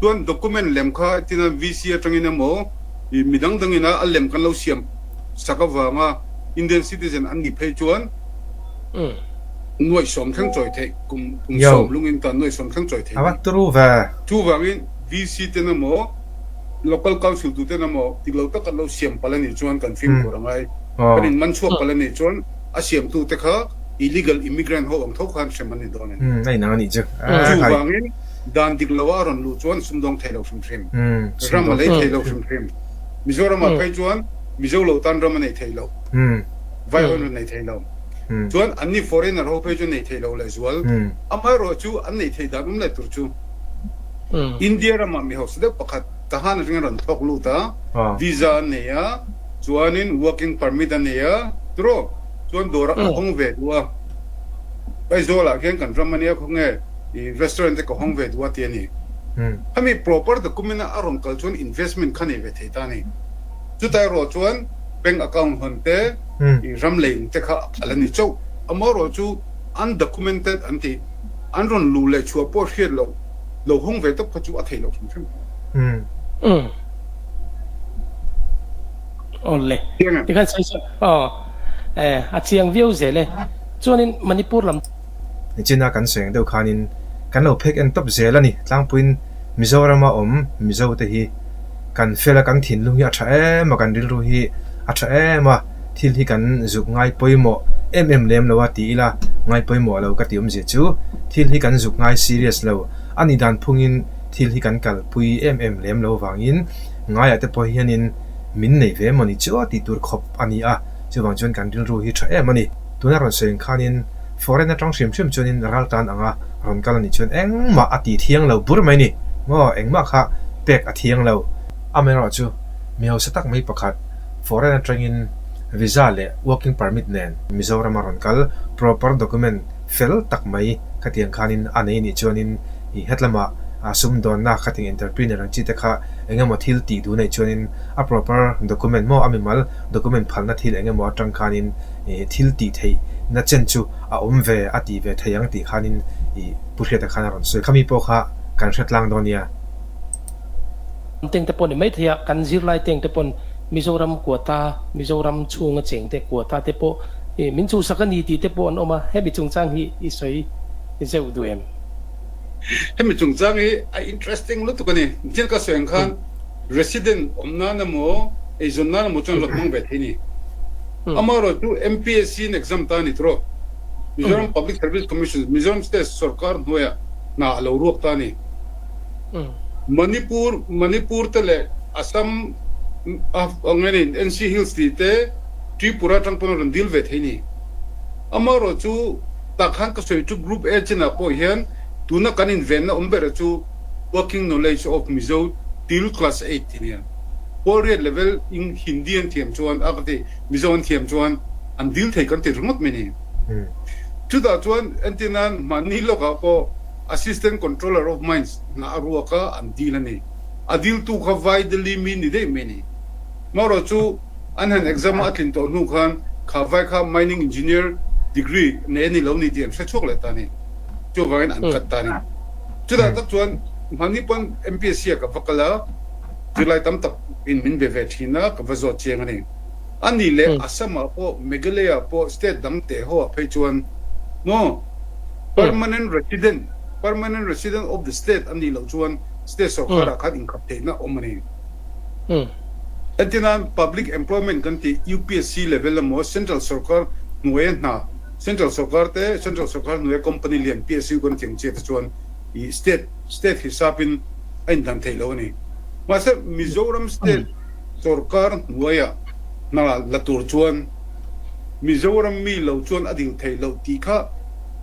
chuan document lem kha tina VC atangin emaw mi dang dangin a lem kan lo siam sak avanga Indian citizen an nih phei chuan nuaihsawm thleng chawi theih kum kum sawm lungin tan nuaihsawm thleng chawi thei ni. Chuvangin VC ten emaw, Local Council tu ten emaw tik lo tak an lo siam palh a nih chuan kan fimkhur a ngai. Kan in man chhuak palh a nih chuan a siamtu te kha illegal immigrant ho ang tho khan hrem an ni dawn a ni. A inang a nih chu. Chuvangin dan dik loa a rawn luh chuan sumdawng thei lo hrim hrim, ram a lei thei lo hrim hrim. Mizoramah phei chuan Mizo lo tan ram a nei thei lo, vai ho in rawn nei thei lo. Chuan anni foreigner ho phei chu nei thei lo lehzual. Amaherawh chu an nei thei dan awm leh tur chu India ramah mi hausa deuh pakhat Tahan atangin a rawn thawk lut a, visa a nei a, chuanin working permit a nei a, tiraw? Chuan dawrah ka hawng ve duh a, Aizawlah khian kan ram ania khawnge i restaurant te ka hawng ve duh a ti a ni. Khami proper document a a rawn kal chuan investment kha nei ve thei ta a ni. Chuta erawh chuan bank account hawn te, i ram lei te kha a la ni chauh. Amaherawh chu undocumented an tih, an rawn luh leh chhuah pawh hriat loh, lo hawng ve tawp kha chu a thei loh hrim hrim. Umm. Awle. Chiang em? Tikhan sawi sawi aw eh a chiang viau zel e. Chuanin Manipur lam. Nichina kan sawi ang deuh khanin kan lo phek en tawp zel a ni. Tlangpuiin Mizorama awm Mizo te hi kan fel a, kan thinlung hi a tha em a, kan rilru hi a tha em a, thil hi kan zuk ngai pawimawh em em lem lo a ti ila ngai pawimawh lo ka ti awmzia chu thil hi kan zuk ngai serious lo a ni dan phungin thil hi kan kalpui em em lem lo vangin ngaiah te pawh hianin min nei ve mawni chu a tih tur khawp a ni a, chuvang chuan kan rilru hi tha em a ni. Tuna rawn sawi ang khanin foreign atang hrim hrim chuanin ral tan anga rawn kal a nih chuan engmah a tih thiang lo bur mai ni maw engmah kha pek a thiang lo. Amaherawhchu mi hausa tak mai pakhat foreign atangin visa leh working permit nen Mizoram a rawn kal proper document fel tak mai khatiang khanin a nei nih chuanin i hetlama sumdawnna khatiang entrepreneur ang chi te kha engemaw thil tih duh neih chuanin a proper document maw a mimal document phalna thil engemaw atang khanin thil tih theih na chen chu a awm ve a tih ve thei ang tih khanin i Pu Hriata khan a rawn sawi. Khami pawh kha kan hre tlang dawn nia. Teng te pawh ni maithei a, kan zirlai teng te pawn Mizoram quota, Mizoram chhunga cheng te quota te pawh min chhuhsak a ni tih te pawh an awm a, hemi chungchang hi i sawi zeuh duh em? Hemi chungchang hi a interesting lutuk a ni. Thil ka sawi ang khan resident awm nan emaw, eizawn nan emaw chuan rawn hmang ve thei ni. Amaherawhchu MPSC in exam ta a ni tawh. Mizoram Public Service Commission, Mizoram State sorkar hnuaiah hna a lo ruak ta a ni. Manipur, Manipur te leh Assam angin NC Hills tih te Tripura atang pawn a rawn dil ve thei ni. Amaherawh chu tak khan ka sawi chu Group A chinah pawh hian tuna kan invenna awm ber chu Working Knowledge of Mizo till Class VIII tih nia. Pawl riat level in Hindi an thiam chuan a ka ti Mizo an thiam chuan an dil thei kan ti ringawt mai ni. Chutah chuan entir nan mahni lawkah pawh Assistant Controller of Mines hna a ruak a, an dil a ni. A diltu kha vai Delhi mi ni daih mai a ni. Marawh chu an han exam a, a tlin tawh hnu khan kha vai kha Mining Engineer degree nei a ni lo ni tih an hre chhuak leh ta a ni. Chuvangin an cut ta a ni. Chutah tak chuan hmani pawn MPSC ah ka va kal a, zirlai tam tak in min be ve thin a, ka va zawt chiang a ni. A nih leh Assam ah pawh Meghalaya ah pawh state dang teh ho ah phei chuan maw permanent resident, permanent resident of the state a nih loh chuan state sorkar ah khan inkhap theihna awm a ni. Entirnan public employment kan tih UPSC level emaw central sorkar hnuaia hna, central sorkar te central sorkar hnuaia company lian PSU kan tih ang chiah te chuan ih state state hisapin a indan theih loh a ni. Mahse Mizoram state sorkar hnuaia hna la tur chuan Mizoram mi lo chuan a dil theih loh tih kha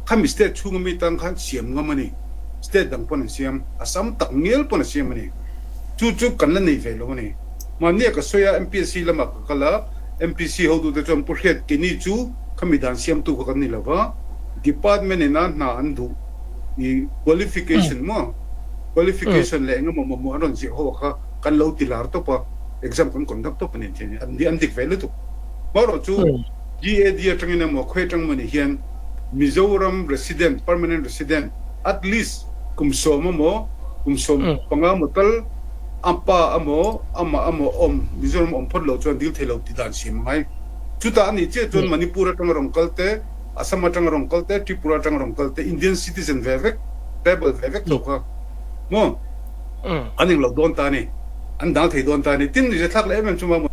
khami state chhunga mi tan khan siam ngam a ni. State dang pawn an siam, Assam tak ngial pawn a siam a ni. Chu chu kan la nei ve lo a ni. Mahnia ka sawi a, MPSC lamah ka kal a, MPC hotute chuan Pu Hriat Keni chu khami dan siamtu kha kan ni lo va, department ina hna an duh i qualification maw, qualification leh engemaw mamawh an rawn ziah ho kha kan lo ti lar tawp a, exam kan conduct tawp a ni tih a ni. An dik ve lutuk. Marawh chu GAD atangin emaw khawi atang emaw ni hian Mizoram resident, permanent resident, at least kum sawm emaw kum 15 emaw tal a pa emaw amah emaw awm Mizoram awm phawt loh chuan dil thei lo ti dan siam a ngai. Chutah a nih chiah chuan Manipur atanga rawn kal te, Assam atanga rawn kal te, Tripura atanga rawn kal te, Indian citizen ve vek, tribal ve vek tho kha maw an englo dawn ta a ni, an dang thei dawn ta a ni. Tin, rizathlak leh em em chu maw.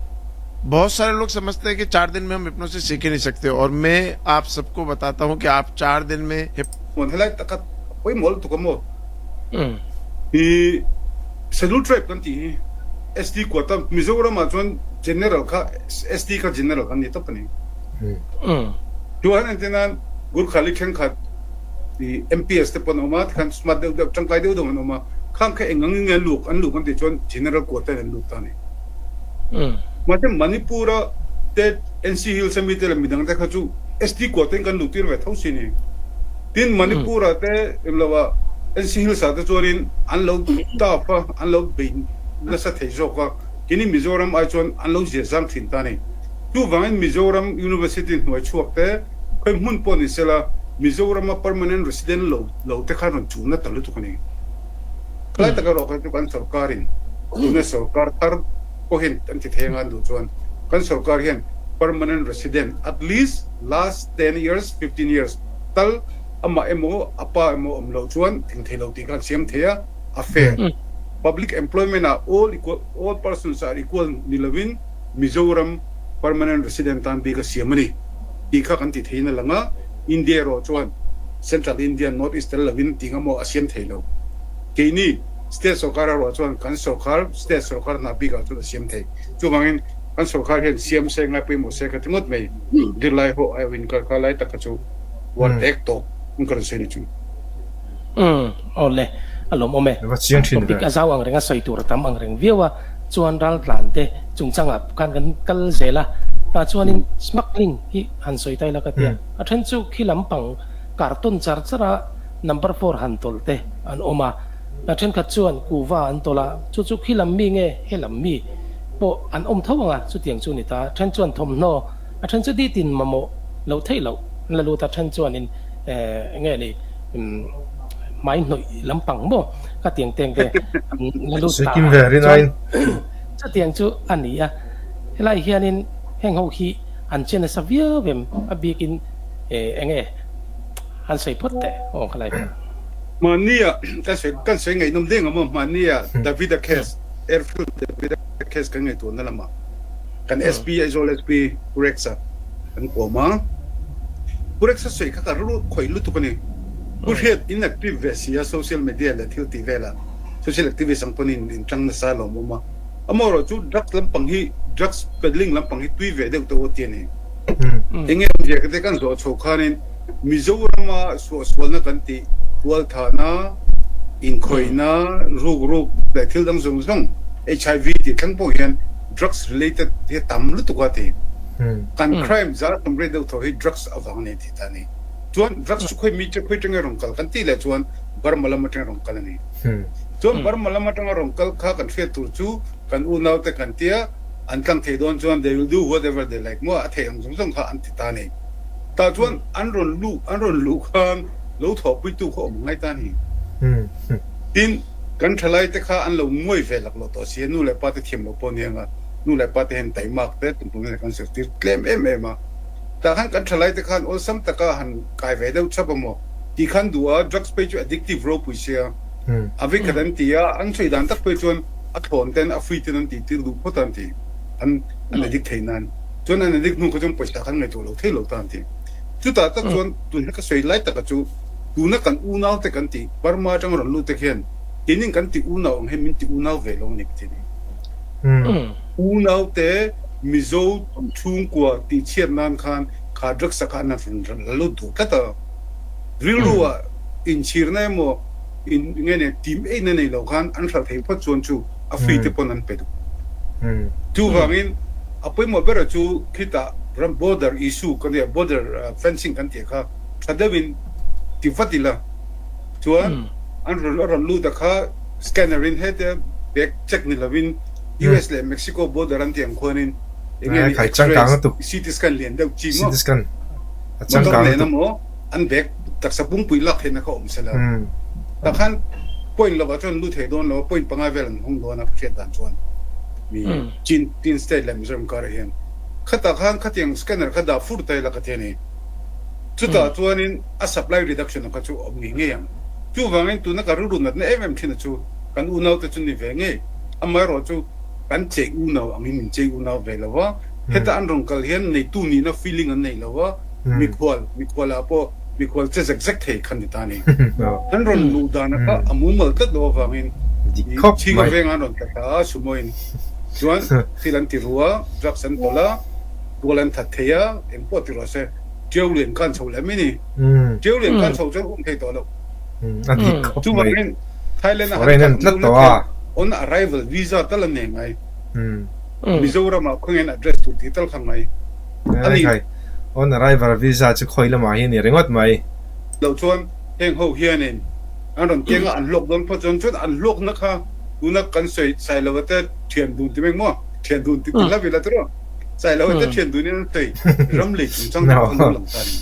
बहुत सारे लोग समझते हैं कि 4 दिन में हम हिप्नोसिस सीख ही नहीं सकते और मैं आप सबको बताता हूं कि आप 4 दिन में Muan helai taka pawimawh lutuk a maw? Hi Schedule Tribe kan tih hi ST quota Mizoram ah chuan General kha ST kha General kan ni tawp a ni. Chuan entir nan Gurkhali thenkhat i MPS te pawh an awm a, tikhan smart deuh deuh tangkai deuh deuh an awm a, khang kha eng ang in nge an lut an luh kan tih chuan General quota in an lut ta a ni. Mahse Manipur a te NC Hills a mi te leh midang te kha chu ST quota in kan luh tir ve tho si ni. Tin Manipur ah te englo ah NC Hills ah te chuanin an lo tough a, an lo bei nasa thei zawk a, keini Mizoram ai chuan an lo zia zang thin ta a ni. Chuvangin Mizoram University hnuai chhuak te khawi hmun pawh ni sela Mizoram a permanent resident lo lo te khan rawn chulna ta lutuk a ni. Khalai tak erawh kha chu kan sorkarin tuna sorkar thar pawhin an ti thei anga an duh chuan kan sorkar hian permanent resident at least last 10 years, 15 years tal amah emaw a pa emaw awm loh chuan tling thei lo tih kha an siam thei a, a fair. Public employment ah all equal all persons are equal ni lovin Mizoram permanent resident tan bik a siam a ni tih kha kan ti theiin a lang a, India erawh chuan Central India, North East tel lovin tih nga maw a siam thei lo. Keini State sorkar erawh chuan kan sorkar, State sorkar hna bikah chuan a siam thei. Chuvangin kan sorkar hian siam se ngai pawimawh se ka ti ngawt mai. Zirlai ho aiawh inkar kha lai tak kha chu uar tek tawk in ka rawn sawi ni chu. Umm awle a lawmawm e. Va chiang thin ve. Topic a zau ang reng a sawi tur a tam ang reng viau a, chuan raltlan te chungchangah khan kan kal zel a, tah chuanin smuggling hi han sawi ta ila ka tia. A then chu khi lampang carton char char a number four han tawlh te an awm a, a thenkhat chuan kuva an tawlh a, chu chu khi lam mi nge he lam mi pawh an awm tho ang a, chutiang chu ni ta. A then chuan thawmhnaw, a then chu ditin mamawh loh theih loh an la lut a, then chuanin eh nge ni hmai hnawih lampang maw ka tiang teng te an la lut ta a, chuan chutiang chu a ni a, helai hianin heng ho hi an che nasa viau em a bikin eh enge han sawi phawt teh aw khalai kha. Hmania kan sawi kan sawi ngaihnawm deng ang maw hmania Davida case airfield Davida case kan ngaihtuahna lamah kan SP Aizawl SP Pu Rex-a kan kawm a Pu Rex-a sawi kha ka rilru khawih lutuk a ni Pu Hriat inactive ve si a social media leh thil tih velah social activist ang pawn in intang nasa lawmawm a. Amaherawh chu drugs lampang hi drugs peddling lampang hi tui ve deuh tawh aw ti a ni. Enge awmzia ka te kan zawh chho khanin Mizorama suahsualna kan tih tualthahna, inkhawihna, rukruk leh thil dang zawng zawng HIV tih thleng pawh hian drugs related hi a tam lutuk a ti. Kan crime zar tam rei deuh thaw hi drugs avang a ni tih ta a ni. Chuan drugs chu khawi mi che khawi atanga rawn kal kan tih leh chuan Burma lam atanga rawn kal a ni. Chuan Burma lam atanga rawn kal kha kan hriat tur chu kan unaute kan tia an tlang thei dawn chuan they will do whatever they like maw a theih ang zawng zawng kha an ti ta a ni. Tah chuan an rawn luh an rawn luh khan lo thawhpuitu kha awm ngai ta a ni. Tin, kan thalaite kha an lo nguai ve laklawh tawh si a, nu leh pa te thiam loh pawh a ni ang a, nu leh pa te hian taimak te tumtum hian kan zirtir tlem em em a. Tah khan kan thalaite khan awlsam taka han kai ve deuh chap a maw tih khan duh a, drugs phei chu addictive ropui sia a vekhat an ti a, an sawi dan tak phei chuan a thlawn ten a free ten an tih tir duh phawt a an ti, an an addict thei nan chuan an addict hnu kha chuan pawisa khan ngaihtuah lo thei lo ta an ti. Chutah tak chuan tuna ka sawi lai taka chu tuna kan unau te kan tih Burma atanga rawn lut te khian keinin kan ti unau ang hian min ti unau ve lo a ni ka ti a ni. Unau te Mizo chhungkua tih chhiat nan khan kha drugs a kha an rawn la lut duh tlat a. Rilru ah inchhirna emaw in nge nei tim eina nei lo khan an hralh thei phawt chuan chu a free te pawn an pe duh. Chuvangin a pawimawh bera chu khitah ram border issue kan nia border fencing kan tih kha tha deuhin ti vat ila chuan an rawn a rawn lut a kha scanner in hete bag check ni lovin US leh Mexico border an tih ang khuanin enge ni x-ray CT scan lian deuh chi maw motor nen emaw an bag taksa pungpui lak theihna kha awm sela tah khan point lovah chuan lut thei dawn lo a point panga vel an hung dawn a ka hriat dan chuan mi Chin Chin state leh Mizoram karah hian khatah khan khatiang scanner kha dah fur ta ila ka ti a ni chutah chuanin a supply reduction kha chu awm ngei ngei ang chuvangin tuna ka rilru natna em em thin a chu kan unaute chu ni ve ngei amaherawhchu kan chei unau angin min chei unau ve lo a. Heta an rawn kal hian neitu nihna feeling an nei lo a, mikhual, mikhual ah pawh mikhual che zek zek thei kha ni ta a ni. An rawn luh dana kha a mumal tlat lo avangin chhinga venga an rawn tla thla a, sumo in chuan thil an ti ru a, drugs an tawlh a, tual an that thei a, engpawh ti rawh se, Ṭiau lian khan chho leh mai ni. Ṭiau lian khan chho chuan um thei tawh lo. Chuvangin Thailand a han kal ang deuh lek on arrival visa tal an nei ngai. Mizoram ah khawngain address tur tih tal kha ngai a ni. On arrival visa chu khawi lamah hian i ringawt mai. Loh chuan heng ho hianin an rawn keng a, an hlawk dawn phawt chuan chuan an hlawkna kha tuna kan sawi Sailova te thian dun ti mai maw? Thian dun ti ti hlauh ila tiraw? Sailova te thian dunin an sawi ram lei chungchang te pawh an lo lang ta a ni.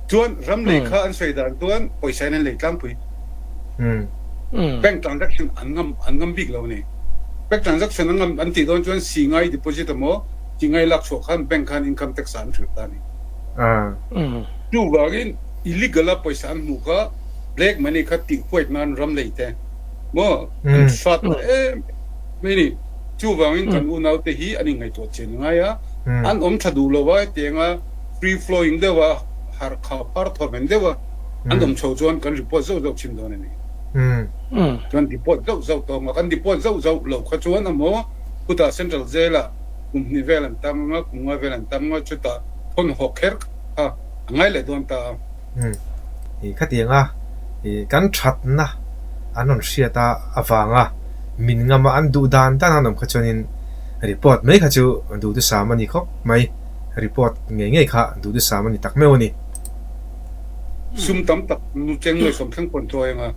Chuan ram lei kha an sawi dan chuan pawisa in an lei tlangpui. Bank transaction an ngam an ngam bik lo a ni. Bank transaction an ngam an tih dawn chuan Singai deposit emaw Singai lak chhuah khan bank khan income tax ah an hrilh ta a ni. Chuvangin illegal a pawisa an hmuh kha black money kha tih huait nan ram lei te maw an hrat ta em mai a ni. Chuvangin kan unaute hi an inngaihtuah chian ngai a, an awm tha duh lo a, hetianga free flowing deuh a, harh kha phar thawven deuh a an awm chho chuan kan report zauh zauh thin dawn a ni. Chuan deport zauh zauh tawh ang a, kan deport zauh zauh loh kha chuan amaw khutah Central Jail ah kum hnih vel an tang ang a, kum nga vel an tang ang a, chutah thawn hawk kher kha a ngai leh dawn ta a. I khatianga i kan thatna an rawn hriat a avanga min ngama an duh dan dan an awm kha chuanin report mai kha chu duhthusam a ni khawp mai, report ngei ngei kha duhthusam a ni tak meuh a ni. Sum tam tak nu cheng nuai sawm thleng pawn chawi anga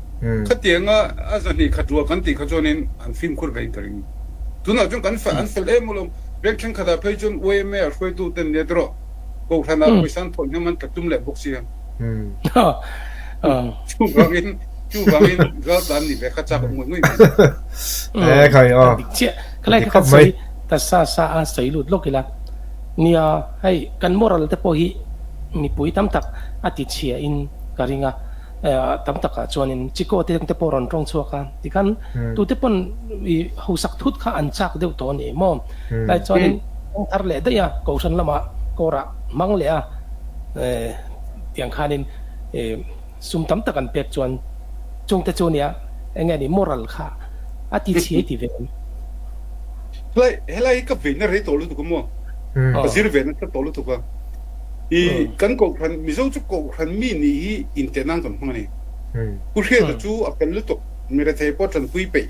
khatianga a zahnih khat rual kan tih kha chuanin an fimkhur ve in ka ring. Tunah chuan kan an fel em alawm, veng thenkhatah phei chuan yma a hruaitu ten nia tiraw Kohhranah pawisa an thawh hnem an tla tum leh bawk sia. Chuvangin chuvangin raltlan ni ve kha chak awm ngawih ngawih mai. E khai aw. Dik chiah. Khalai kha kan sawi ta sa sa a sawi lut lawk ila. Nia hei kan moral te pawh hi mipui tam tak a ti chhia in ka ring a. Tam takah chuanin Chiko te te pawh rawn tawng chhuak a, tikhan tute pawn i hausak thut kha an chak deuh tawh a ni maw? Tlai chuanin kawng thar leh daih a, Kohhran lamah kawrah hmang leh a, tiang khanin sum tam tak an pek chuan chungte chu nia eng nge ni moral kha a ti chhiai ti ve em? Helai helai hi ka veina rei tawh lutuk a maw? Ka zir ve nasa tawh lutuk a. I kan Kohhran, Mizo chu Kohhran mi nih hi inteh nan kan hmang a ni. Pu Hriata chu a fel lutuk, mi rethei pawh tanpui peih.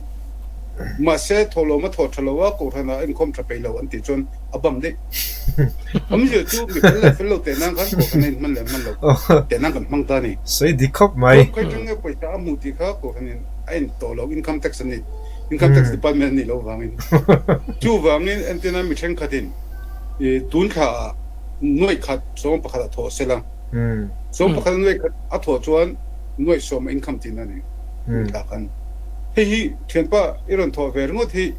Mahse, thawhlawm a thawh tha lo a, Kohhranah a inkhawm tha peih lo an tih chuan a bam daih. Awmzia chu mi fel leh fel lo teh nan khan Kohhran a inhman leh hman lo teh nan kan hmang ta a ni. Sawi dik khawp mai. Chuan khawi tang nge pawisa a hmuh tih kha Kohhranin a en tawh lo, Income Tax an ni, Income Tax Department a nih loh vangin. Chuvangin entirna mi thenkhatin tun thlaah nuaih khat sawm pakhat a thawh sela, sawm pakhat a nuaih khat a thawh chuan nuaih sawm a income tihna a ni tih thla khan. Hei hi thianpa i rawn thawh ve ringawt hi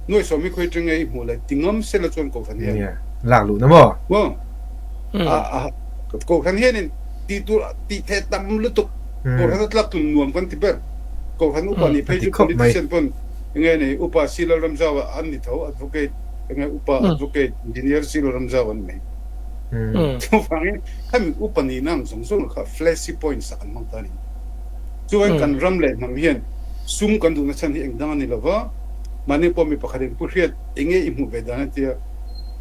nuaih sawm hi khawi tenge i hmuh leh ti ngam sela chuan Kohhran hian. Nia, lak luhna maw? Maw? A Kohhran hianin tih tur tih theih tam lutuk Kohhran a tlak tum nuam kan ti ber. Kohhran upa nih phei chu politician pawn enge ni upa C Lalramzau an ni tho advocate. Enge upa advocate engineer si lo ram zau an nei. Chuvangin khami upa nihna ang zawng zawng kha flashy points ah kan hmang ta a ni. Chuvangin kan ram leh hnam hian sum kan duhna chhan hi eng dang a ni lova, mahni pawh mi pakhat in pu hriat enge i hmuh ve dan a tia,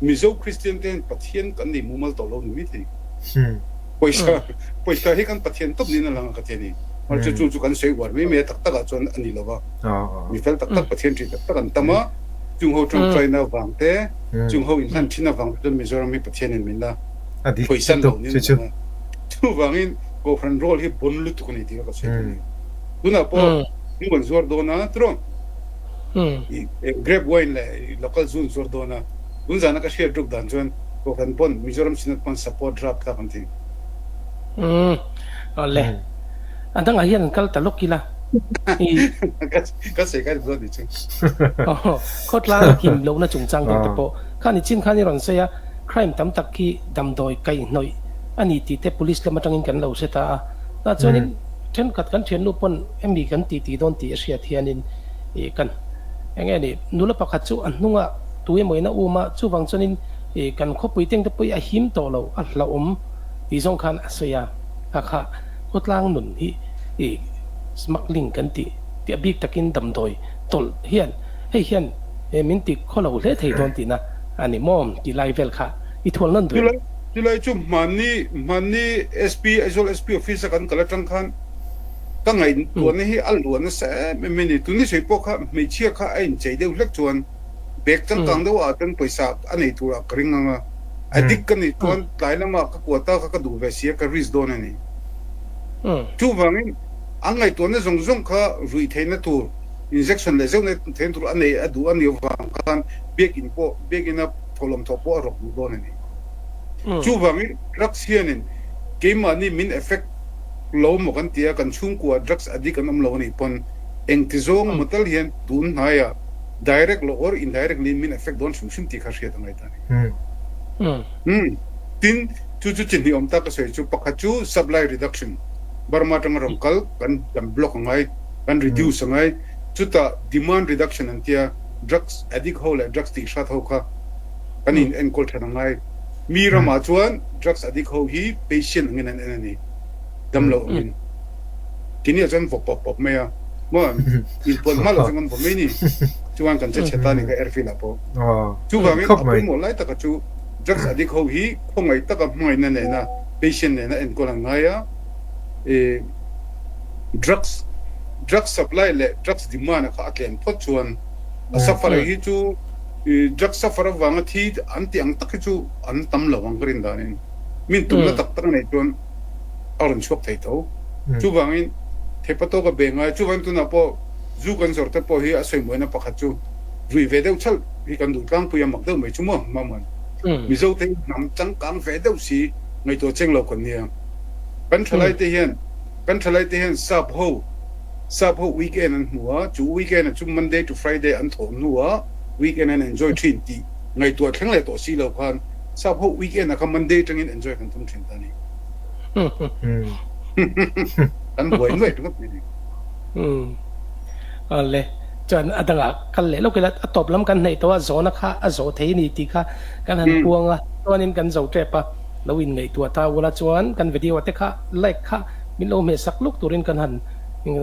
Mizo Kristian te hian Pathian kan nei mumal tawh lo ni maithei. Pawisa pawisa hi kan Pathian tawp niin a lang a ka ti a ni. Mahse chu chu kan sawi uar mai mai a tak takah chuan a ni lova, mi fel tak tak Pathian ṭih tak tak an tam a. Chung ho tawngtaina avang te, chung ho inhlan thin avang te chuan Mizoram hi Pathianin min la phawisan lo nin a lang a. Chuvangin Kohhran role hi bon lutuk a ni tih kha ka sawi duh a ni. Tunah pawh zu an zuar dawn a tiraw? Grape wine leh local zu an zuar dawn a. Tun zana ka hriat ruk dan chuan Kohhran pawn Mizoram Synod pawn support rap thlak an ti. Awle. A dangah hian an kal ta lawk ila. Ka sawi kha zawt ni chu. Khawtlang a kim lohna chungchang deuh te pawh kha ni chin khan i rawn sawi a, crime tam tak khi damdawi kaihhnawih a ni tih te police lam atangin kan lo hre ta a. Tah chuanin thenkhat kan thiannu pawn emi kan tih tih dawn tih a hriat hianin ih kan eng nge ni nula pakhat chu a hnungah. Tu emaw in a um a, chuvang chuanin kan khawpui teng te pawh hi a him tawh lo, a hlauhawm tih zawng khan a sawi a, kha kha khawtlang nun hi smuggling kan tih tih a bik takin damdawi tawlh hian hei hian min ti khaw lo hle thei dawn tihna a ni maw tih lai vel kha i thual nawn duh em? Chulai chu hmanni hmanni SP Aizawl SP office a kan kal atang khan ka ngaihtuahna hi a luah nasa em em a ni. Tuni sawi pawh kha hmeichhia kha a inchei deuh hlek chuan Bag changkang deuh ah chuan pawisa a nei tur ah ka ring ang a, addict ka nih chuan tlai lamah ka kuata kha ka duh ve si a, ka risk dawn a ni. Chuvangin an ngaihtuahna zawng zawng kha ruih theihna tur, injection leh zeuhna theihna tur a nei a duh a nih avang khan biakinn pawh, biakinn a thawhlawm thawh pawh a rawk duh dawn a ni. Chuvangin drugs hianin keimahni min effect lo maw kan ti a, kan chhungkua drugs addict an awm lo a nih pawn engti zawng maw tal hian tun hnaiah Direct lo or indirectly min affect dawn hrim hrim tih kha hriat a ngai ta a ni. Tin, chu chu chi hnih awm tak ka sawi chu, pakhat chu supply reduction, Burma atanga rawn kal kan kan block a ngai, kan reduce a ngai, chutah demand reduction an tia, drugs addict ho leh drugs tih hrat ho kha kan in enkawl that a ngai. Mi ramah chuan drugs addict ho hi patient angin an en a ni. Dam loh angin. Kini ah chuan vaw pawp pawp mai a. Maw inpuan hma loh chuan kan vaw mai ni. Chuan kan che chhe ta ni kha airfield ah pawh. Chuvangin a pawimawh lai taka chu drugs addict ho hi khawngaih taka hmangaihna nena patient nena enkawl an ngai a. Drugs drugs supply leh drugs demand a kha a tlem phawt chuan a suffer hi chu drugs suffer avanga thi an tih ang tak hi chu an tam lo ang ka rin danin min tumna tak tak a neih chuan a rawn chhuak thei tho. Chuvangin theipa tawka be ngai, chuvangin tunah pawh zu kan zawrh te pawh hi a sawimuaina pakhat chu vui ve deuh chalh hi kan duh tlangpui a mak deuh mai chu maw Mamuan. Mizo te hi hnam changkang ve deuh si ngaihtuah cheng lo kan nia. Kan thalai te hian kan thalai te hian sap ho sap ho weekend an hmu a, chu weekend ah chu Monday to Friday an thawh hnuah weekend an enjoy thin tih ngaihtuah thleng leh tawh si lo khan sap ho weekend ah kha Monday atangin enjoy kan tum thin ta a ni. Kan buai nuai ringawt mai ni. Awle, chuan a dangah kal leh lawk ila, a tawp lam kan hnaih tawh a, zawhna kha a zawh thei a ni tih kha kan han puang a, chuanin kan zo tep a, lo inngaihtuah ta ula chuan kan video te kha like kha min lo hmeh sak luk turin kan han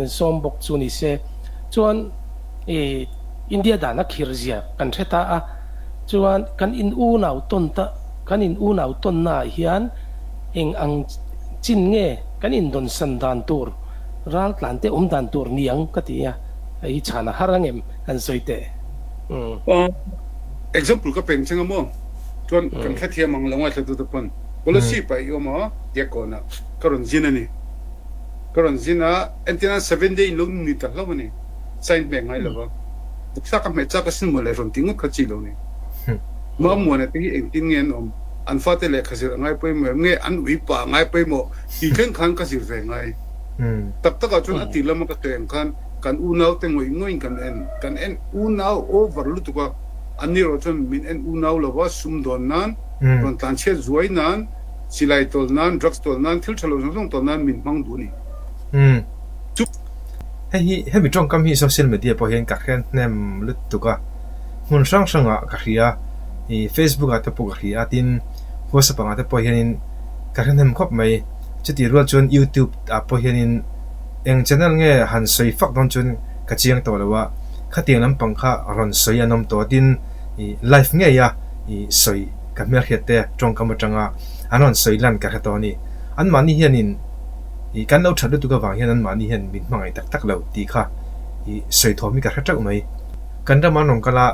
sawm bawk chu ni se. Chuan i India dan a khir zia kan hre ta a, chuan kan in unau tawn ta kan in unau tawnnaah hian Eng ang chin nge kan indawnsan dan tur, raltlan te awm dan tur ni ang ka ti a, hei hi chhan a har ang em han sawi teh. Umm. Example ka peng cheng a maw? Chuan kan hrethiam ang lo ngaithla te pawn policy pah i awm a, Diakkawnah ka rawn zin a ni. Ka rawn zin a, entirnan seven day in lo ni ta hlauh a ni. Sign hmeh ngai lo va, vuksa ka hmeh chak asin maw le rawn ti ngawt kha chi lo ni. Mamuana te hi engtin nge an awm? An fate lehkha zir a ngai pawimawh em? Nge an ui pa a ngai pawimawh tih thleng khan ka zir ve ngai. Tak takah chuan a tir lama ka sawi ang khan kan unau te ngawih ngawih in kan en. Kan en unau over lutuk a, an ni erawh chuan min en unau lo va, sumdawn nan, rawn tlanchhiat zuai nan, silai tawl nan, drugs tawl nan, thil tha lo zawng zawng tawl nan min hmang duh a ni. Chu hei hi hemi tawngkam hi social media pawh hian ka hre hnem lutuk a. Hmun hrang hrangah ka hria, ih Facebook ah te pawh ka hria a, tin WhatsApp angah te pawh hianin ka hre hnem khawp mai. Chutih rual chuan YouTube ah pawh hianin eng channel nge han sawi fak dawn chuan ka chiang tawh lo a, khatiang lampang kha rawn sawi an awm tawh a, tin ih live ngei a ih sawi ka hmelhriat te tawngkam atanga an rawn sawi lan ka hre tawh a ni. Anmahni hianin ih kan lo that lutuk avang hian anmahni hian min hmangaih tak tak lo tih kha ih sawi thawm hi ka hre teuh mai. Kan ram an rawn kal a,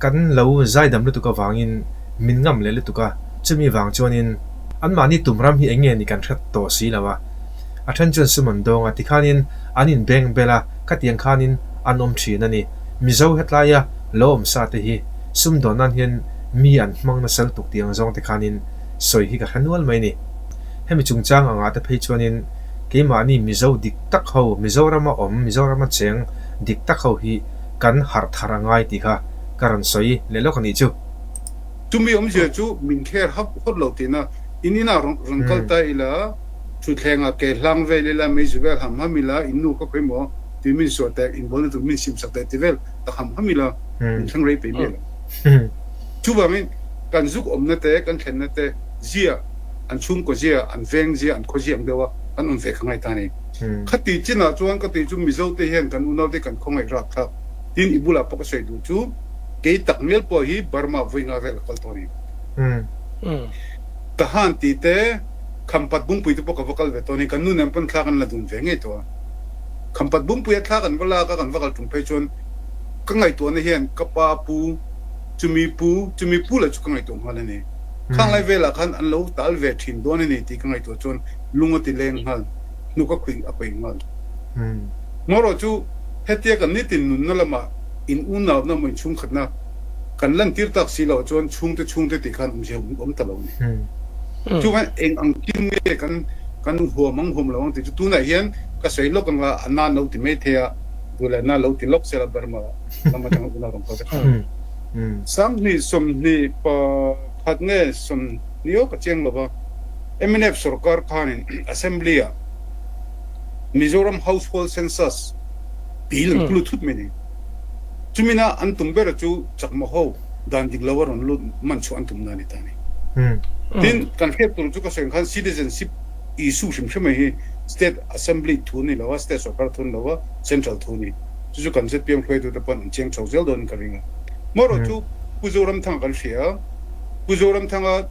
kan lo zaidam lutuk avangin min ngam leh lutuk a, chumi vang chuanin anmahni tum ram hi eng nge ni kan hre tawh si lo a. A then chuan sum an dawng a, tikhanin an inbeng bel a, khatiang khanin an awm thin a ni. Mizo hetlaia lo awm sa te hi sumdawn nan hian mi an hmang nasa lutuk tiang zawng te khanin sawi hi ka hre nual mai ni. Hemi chungchang angah te phei chuanin keimahni Mizo dik tak ho, Mizorama awm, Mizorama cheng dik tak ho hi kan harh thar a ngai tih kha ka rawn sawi leh lawk a nih chu. Chumi awmzia chu min kher hap hawt lo tihna in inah rawn rawn kal ta ila, thutthlengah ke hlang vel ila, meizu vel ham ham ila, in nu kha khawi maw tui min suah teh, inbualna tur min simsak teh ti vel tak ham ham ila, min thleng rei pei miah lo. Chuvangin kan zuk awmna te, kan thlenna te zia, an chhungkaw zia, an veng zia, an khaw zia ang deuha kan awm ve kha ngaih ta a ni. Khati chinah chuan ka tih chu Mizote hian kan unaute kan khawngaih rapthlak. Tin, i bulah pawh ka sawi duh chu kei tak mial pawh hi Burma vawi nga vel a kal tawh a ni. Tahan tih te, Khampat Bungpui te pawh ka va kal ve tawh a ni. Kan nu nen pawn thla kan la dun ve ngei tawh a. Khampat Bungpuia thla kan va lak a, kan va kal tum phei chuan ka ngaihtuahna hian ka pa pu, chumi pu, chumi pu lah chu ka ngaihtuah nghal a ni. Khang lai velah khan an lo tal ve thin dawn a ni tih ka ngaihtuah chuan lung a ti leng nghal, hnuk a khuih a kawih nghal. Marawh chu hetia kan nitin nunna lamah in unauna emaw inchhungkhatna kan lantir tak si loh chuan chhungte chhungte tih khan awmzia awm ta lo a ni. Chuvangin eng ang chin nge kan kan huam ang huam lo ang tih chu tunah hian ka sawi lawk ang a, a nan lo ti mai thei a, duh leh na lo ti lawk sela Burma lam atanga unau rawn kal te khan. 20 21 nge 20 aw ka chiang lo va, mnf sorkar khanin Assembly ah Mizoram Household Census bill an pulu thut mai ni. Chumina an tum ber chu chakma ho dan dik lo a rawn lut man chhuah an tum na a ni ta a ni. Tin, kan hriat tur chu ka sawi ang khan citizenship issue hrim hrim mai hi State Assembly thu a ni lo a, State sorkar thu a ni lo a, Central thu a ni. Chu chu kan zpm hruaitute pawn an chiang chho zel dawnin ka ring a. Marawh chu Pu Zoramthanga kan hria a, Pu Zoramthanga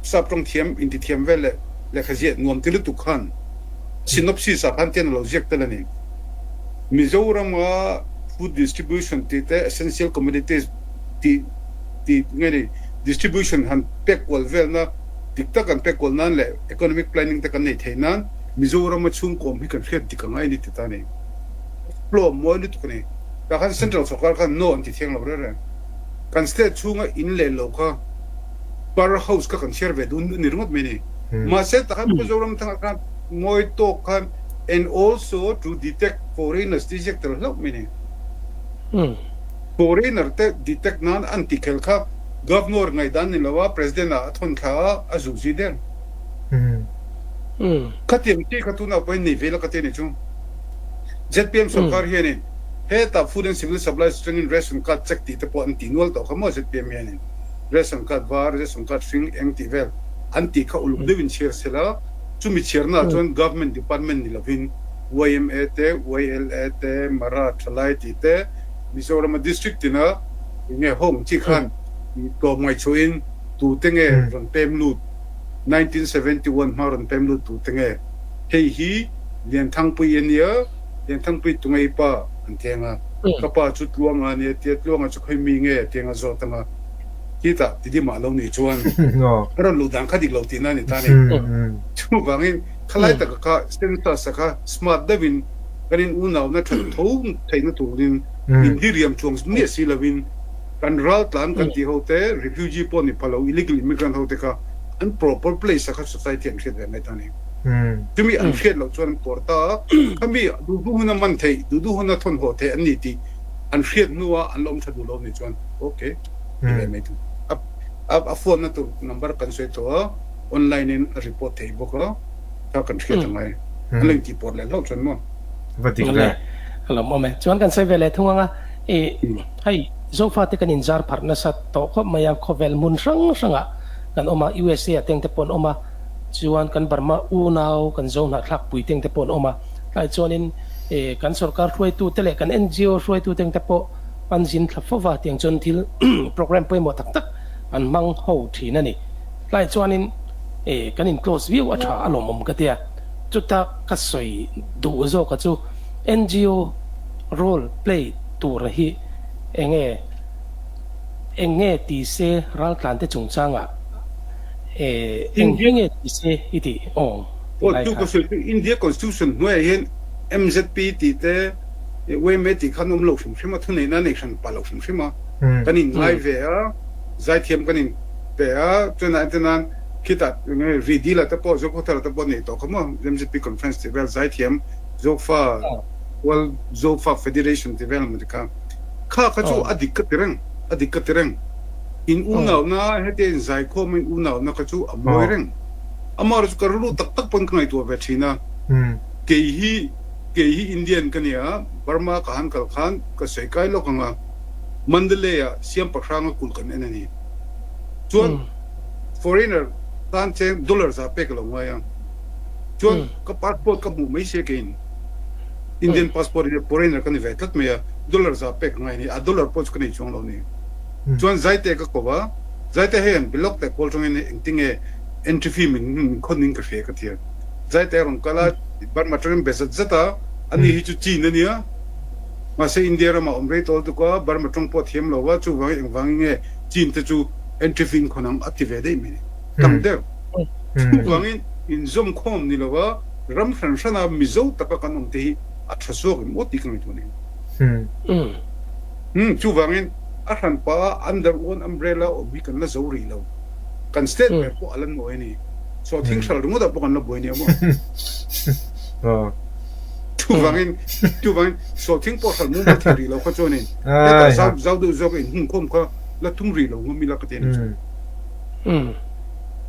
sap tawng thiam, intithiam vel leh lehkha ziah nuam ti lutuk khan synopsis ah khan tian a lo ziak tel a ni. Mizorama food distribution tih te essential commodities tih tih nge ni distribution han pek kual velna dik tak an pek kual nan leh economic planning te kan nei theih nan Mizorama chhungkawm hi kan hriat dik ang a ni ti ta a ni. Flow mawi lutuk a ni. Tah khan central sorkar khan no an ti thiang lo reng reng. Kan state chhunga in leh lo kha per house kha kan chhiar ve dun a ni ringawt mai a ni. Mahse tah khan Pu Zoramthanga khan mawi tawk khan and also to detect foreigners tih ziak tel hlauh mai a ni. Foreigner te detect nan an ti khel kha Governor ngaihdan ni lo a President ah a thawn thla a, a zuh zui der. Khatiang chi kha tunah pawhin nei ve la ka ti a ni chu. Zpm sorkar hianin hetah Food and Civil Supplies atangin ration card check tih te pawh an ti nual tawh kha maw zpm hianin ration card var, ration card hring eng tih vel an tih kha uluk deuhin chhiar se la, chumi chhiarnaah chuan government department ni lovin yma te, YLA te, Mara Thalai tih te, Mizorama district tina enge home chi khan tlawm ngaihchhuahin tute nge rawn pem lut, 1971 hma rawn pem lut tute nge hei hi Lianthangpui a nia, Lianthangpui tunge i pa? an ti ang a, ka pa chu Tluanga a nia tia, Tluanga chu khawi mi nge? a ti ang a, zawt ang a, khitah Tidimah lo nih chuan a rawn luh dan kha dik lo tihna a ni ta a ni. Chuvangin khalai taka kha census-a kha smart deuhin kan in unauna that tho theihna turin inhiriam chuang miah si lovin kan raltlan kan tih ho te, refugee pawh ni pha lo, illegal immigrant ho te kha an proper place-a kha society an hriat ve mai ta a ni. Chumi an hriat loh chuan an pawr ta a, khami duh duh huna man theih, duh duh huna thawn haw theih an ni tih an hriat hnua an la awm tha duh lo nih chuan ok ti ve mai thung. A phone na tur number kan sawi tawh a, online in a report theih bawk a, kha kan hriat a ngai. An lo intih pawr leh hlauh chuan maw? Va dik ve. A lawmawm e. Chuan kan sawi ve leh thung ang a, i hei Zofate kan inzar pharh nasa tawh khawp mai a, khawvel hmun hrang hrangah kan awm a, USA ah teng te pawh an awm a, Chuan kan Burma unau kan zo hnahthlak puiteng te pawh an awm a, tlai chuanin kan sorkar hruaitute leh kan NGO hruaituteng te pawh an zin thla fo va, tiang chuan thil program pawimawh tak tak an hmang ho thin a ni. Tlai chuanin kan in close viau a tha a lawmawm ka tia, chuta ka sawi duh zawka chu NGO role play tur hi enge eng nge ti se raltlante chungchangah Eng hi nge ti se i tih aw ti lai kha. India Constitution hnuaiah hian MZP tih te yma tih khan awm lo hrim hrim a, thuneihna nei hran pah lo hrim hrim a, kan in ngai ve a, zaithiam kan in pe a, chuan ah te nan khitah enge Ridila te pawh Zokhawthara te pawh nei tawh kha maw MZP conference tih vel zaithiam Zofa World Zofa Federation tih vel maw ti kha kha kha chu a dik ka ti reng a dik ka ti reng. In unauna hetia in zaikhawm a in unauna kha chu a mawi reng. Amaherawhchu ka rilru tak tak pawn ka ngaihtuah ve thin a, kei hi kei hi Indian ka nia, Burma ka han kal khan ka sawi kai lawk ang a, Mandalay-ah Siampahranga kulh kan en a ni. Chuan foreigner tan cheng dollar za pek a lo ngai a. Chuan ka passport ka hmuh mai sia keiin Indian passport hi foreigner ka ni ve tlat mai a, dollar za pek a ngai a ni. A dollar pawh chu ka nei chuang lo a ni. Chuan Zaite ka ko va, Zaite hei an blog teh kawl tangin engtinge entry fee min khawn in ka hria ka ti a. Zaite a rawn kal a, Burma tangin be zat zat a, ani hi chu Chin a nia. Mahse India ramah awm rei tawl tuk a, Burma tawng pawh a thiam lo a, chuvangin engvangin nge Chin te chu entry fee in khawn ang a ti ve daih mai ni. Tam deuh. Chuvangin inzawm khawm ni lova ram hran hrana Mizo taka kan awm te hi a tha zawk em aw tih ka ngaihtuah nen. Chuvangin a hran pa a under one umbrella awm hi kan la zo rih lo. Kan state ber pawh a la nawi a ni. Sawhthing hral ringawt ah pawh kan la buai nia maw. Chuvangin, chuvangin sawhthing pawh hral mumal thei rih lo kha chuanin hetah zau zau deuh zawk a inhungkhawm kha la tum rih lo ngawm ila ka ti a ni chu.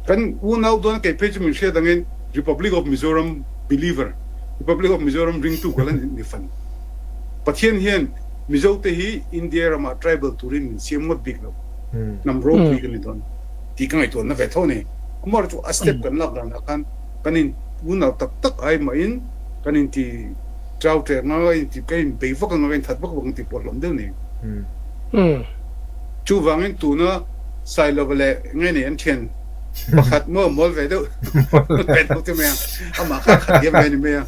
Kan unau dawn kei phei chu min hriat angin Republic of Mizoram believer, Republic of Mizoram ringtu ka la ni fan. Pathian hian Mizo te hi India ramah tribal turin min siam ngawt bik lo. Hnam ropui kan ni dawn tih ka ngaihtuahna ve tho a ni. Amaherawhchu a step kan lak danah khan kan in unau tak tak ai mahin kan in ti chau ṭek anga, ka in ti ka in bei vak anga, ka in that vak vak ang tih pawh a hlawm deuh ni. Chuvangin tuna Sailova leh nge nei an ṭhian pakhat maw mawl ve deuh ve deuh te mai a, amah kha a khat diam ve a ni mai a.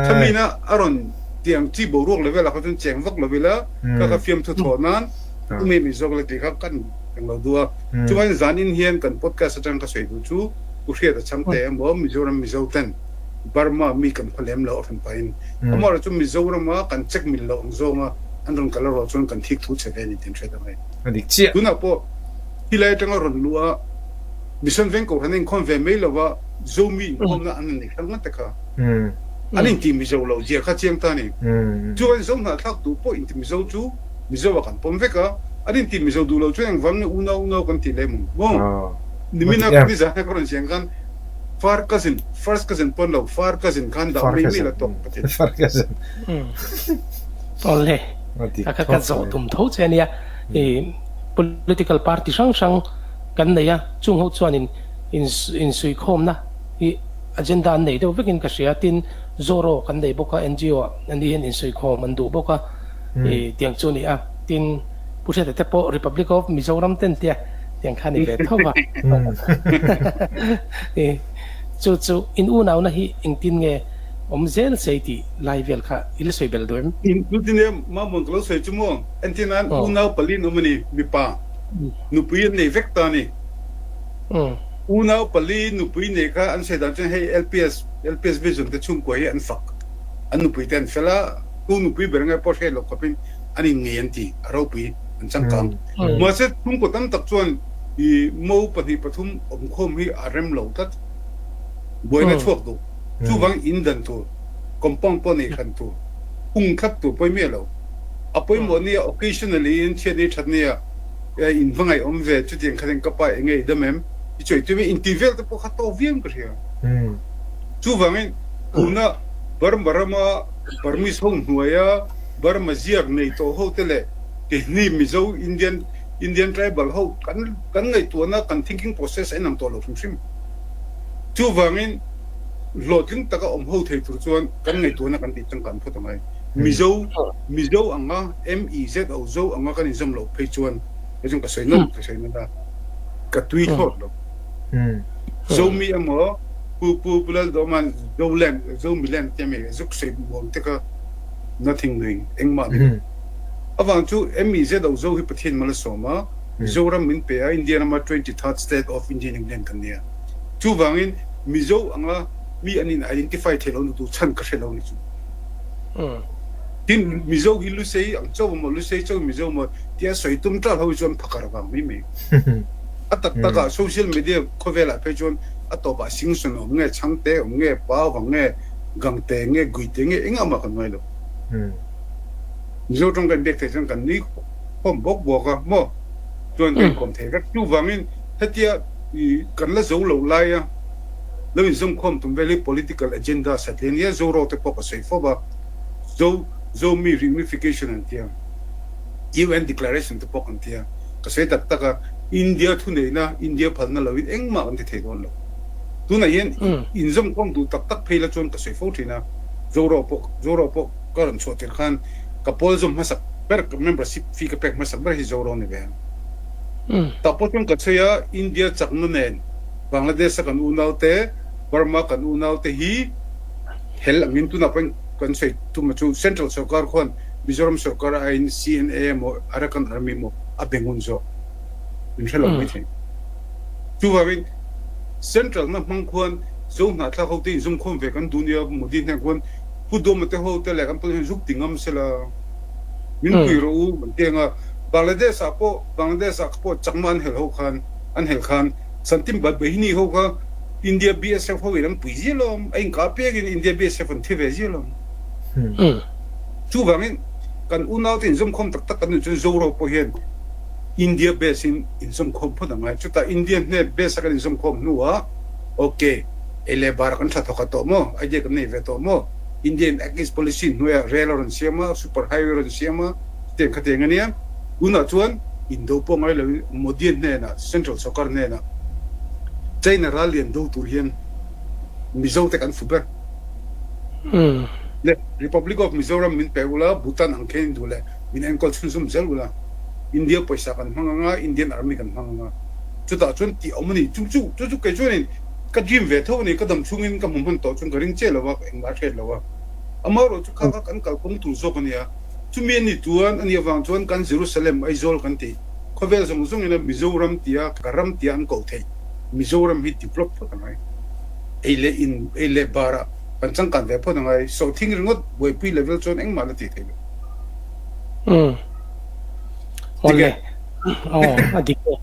Thamina a rawn ti ang chi boruak level ah kha chuan cheng vak lo ila kha kha fiamthu thawh nan umi mi zawk la tih kha kan englo duh a. Chuvangin zanin hian kan podcast atang ka sawi duh chu Pu Hriata Chhangte emaw Mizoram Mizo ten Burma mi kan khaw lem lo a hran pahin amaherawh chu Mizorama kan check mil loh ang zawnga an rawn kal erawh chuan kan thik thu che ve a ni tih an hriat ang e. A dik chiah. Tunah pawh khilai atanga rawn luh a Mission Veng Kohhran a inkhawm ve mai lova Zomi inkhawmna an la nei hrang ngat te kha an inti Mizo loh zia kha chiang ta a ni. Chuan Zo hnahthlak tu pawh inti Mizo chu Mizo ah kan pawm vek a, an inti Mizo duh lo chuan engvang nge unau unau kan tih lem ang maw? Nimina nizana ka rawn ziang khan Far cousin, first cousin pawn lo, far cousin khan dah mai mai la tawk ka ti. Far cousin. Awle, ka kha ka zawh tum tho che ania. I political party hrang hrang kan nei a, chung ho chuan in insuikhawmna hi agenda an nei deuh vekin ka hria. Tin, Zoro kan nei bawk a, NGO ah ani hian insuikhawm an duh bawk a, i tiang chu a ni a. Tin, Pu Hriata te pawh Republic of Mizoram ten tia tiang kha ni ve tho va. Chu chu in unauna hi engtin nge awm zel sei tih lai vel kha i la sawi belh duh em? In chutin e Mamon ka lo sawi chu maw? Entir nan unau pali an awm a ni, mipa nupui an nei vek ta a ni. Unau pali nupui nei kha an sawi dan chuan hei LPS, LPS Vision te chhungkua hi an fak, an nupui te an fel a, tu nupui ber nge pawh hriat loh khawpin an inngei an ti, a ropui an changkang. Mahse, chhungkaw tam tak chuan i mo pahnih pathum awmkhawm hi a rem lo tlat. Buaina chhuak duh. Chuvang in dan tur, compound pawh nei hran tur, hung thlap tur pawi miah lo. A pawimawh nia occasionally in chhiat nei that nia in va ngaihawm ve chutiang khatin ka pa enge i dam em? I chawi tui mai inti vel te pawh kha tawk viau in ka hria. Chuvangin tuna Burma rama Burmese ho hnuaia Burma ziak nei tawh ho te leh keini Mizo Indian Indian tribal ho kan kan ngaihtuahna kan thinking process a inang tawh lo hrim hrim. Chuvangin hlawhtling taka awm ho thei tur chuan kan ngaihtuahna kan tih changkan phawt angai. Mizo Mizo anga M-I-Z-O Zo anga kan inzawm loh phei chuan hei chuan ka sawi nawlh ka sawi nawlh a, ka tui thlawt lo. Zomi emaw Pu Pu Pu Lalduhawma'n Zoland Zomiland tia mi zuk sawi muang te kha Nothing doing, engmah ni lo. Avang chu MEZO Zo hi Pathian mal a sawm a, Mizoram min pe a, India rama 23rd state of Indian Union kan nia. Chuvangin Mizo anga mi an in identify thei lo ni tur chhan ka hre lo ni chu. Tin, Mizo hi Lusei ang chauh maw, Lusei chauh Mizo maw tia sawi tum ṭal ho hi chuan phakar vang mai mai. A tak takah social media khawvelah phei chuan a tawpah Singson awm nge, Chhangte awm nge, Pau vang nge, Gangte nge Guite nge engah mah kan ngai lo. Mizo tawng kan biak theih chuan kan nui khawm bawk bawk a maw? Chuan kan inkawm thei vek. Chuvangin hetia kan la zo loh laia lo inzawm khawm tum vel hi political agenda satliah nia Zoro te pawh ka sawi fawp a, Zo Zomi reunification an ti a. UN declaration te pawh kan ti a, ka sawi tak tak a, India thuneihna, India phalna loin engmah kan ti thei dawn lo. Tunah hian inzawmkhawm duh tak tak phei la chuan ka sawi fo thin a, Zoro pawh Zoro pawh ka rawn chhuah tir khan ka pawl zawm hmasak ber, ka membership fee ka pek hmasak ber hi Zoro ni ve a. Tah pawh chuan ka sawi a, India chakna nen Bangladesh a kan unaute, Burma kan unaute hi hel angin tunah pawhin kan sawi tum a chu Central sorkar khuan Mizoram sorkar aiin CNA emaw Arakan Army emaw a be ngun zawk min hre lo mai thei. Chuvangin Central na hmang khuan Zo hnahthlak ho te inzawmkhawm ve kan duh nia Modi hneh khuan Pu Dawma te ho te leh kan pawh hian zuk ti ngam sela min pui rawh u an ti ang a. Bangladesh ah pawh Bangladesh ah pawh Chakma an hel ho khan an hel khan Santim Bahini ho kha India BSF ho in an pui ziah lawm, a inkah apiangin India BSF an thi ve ziah lawm. Chuvangin kan unaute inzawmkhawm tak tak kan nih chuan Zoro pawh hian India base in inzawmkhawm phawt a ngai. Chutah India hne base a kan inzawmkhawm hnuah ok, ei leh bar kan tha thawk a tawh maw, idea kan nei ve tawh maw, India in Act East Policy hnuaiah rail a rawn siam a, super highway a rawn siam a, chutiang khatiang a nia. Tunah chuan indo pawh ngai loin Modi hnenah, Central Sawrkar hnenah China ral lian do tur hian Mizo te kan fu ber. Le Republic of Mizoram min pe ula, Bhutan ang khen in duh leh min enkawl chhunzawm zel ula, India pawisa kan hmang anga, Indian Army kan hmang anga, chutah chuan tih awm a ni. Chu chu chu chu kei chuanin ka dream ve tho a ni, ka dam chhungin ka hmu hman tawh chuan ka ring chiah lo a, engmah a hriat lo a. Amaherawh chu kha kha kan kalkawng tur zawk a nia. Chumi a ni chuan a nih avang chuan kan Jerusalem Aizawl kan tih khawvel zawng zawngin a Mizoram tia ka ram tia an koh theih Mizoram hi develop phawt a ngai. Ei leh in ei leh barah kan changkan ve phawt a ngai. Sawhthing ringawt buaipui level chuan engmah la tih theih lo. Umm. Dik e. Awle. Aw a dik e.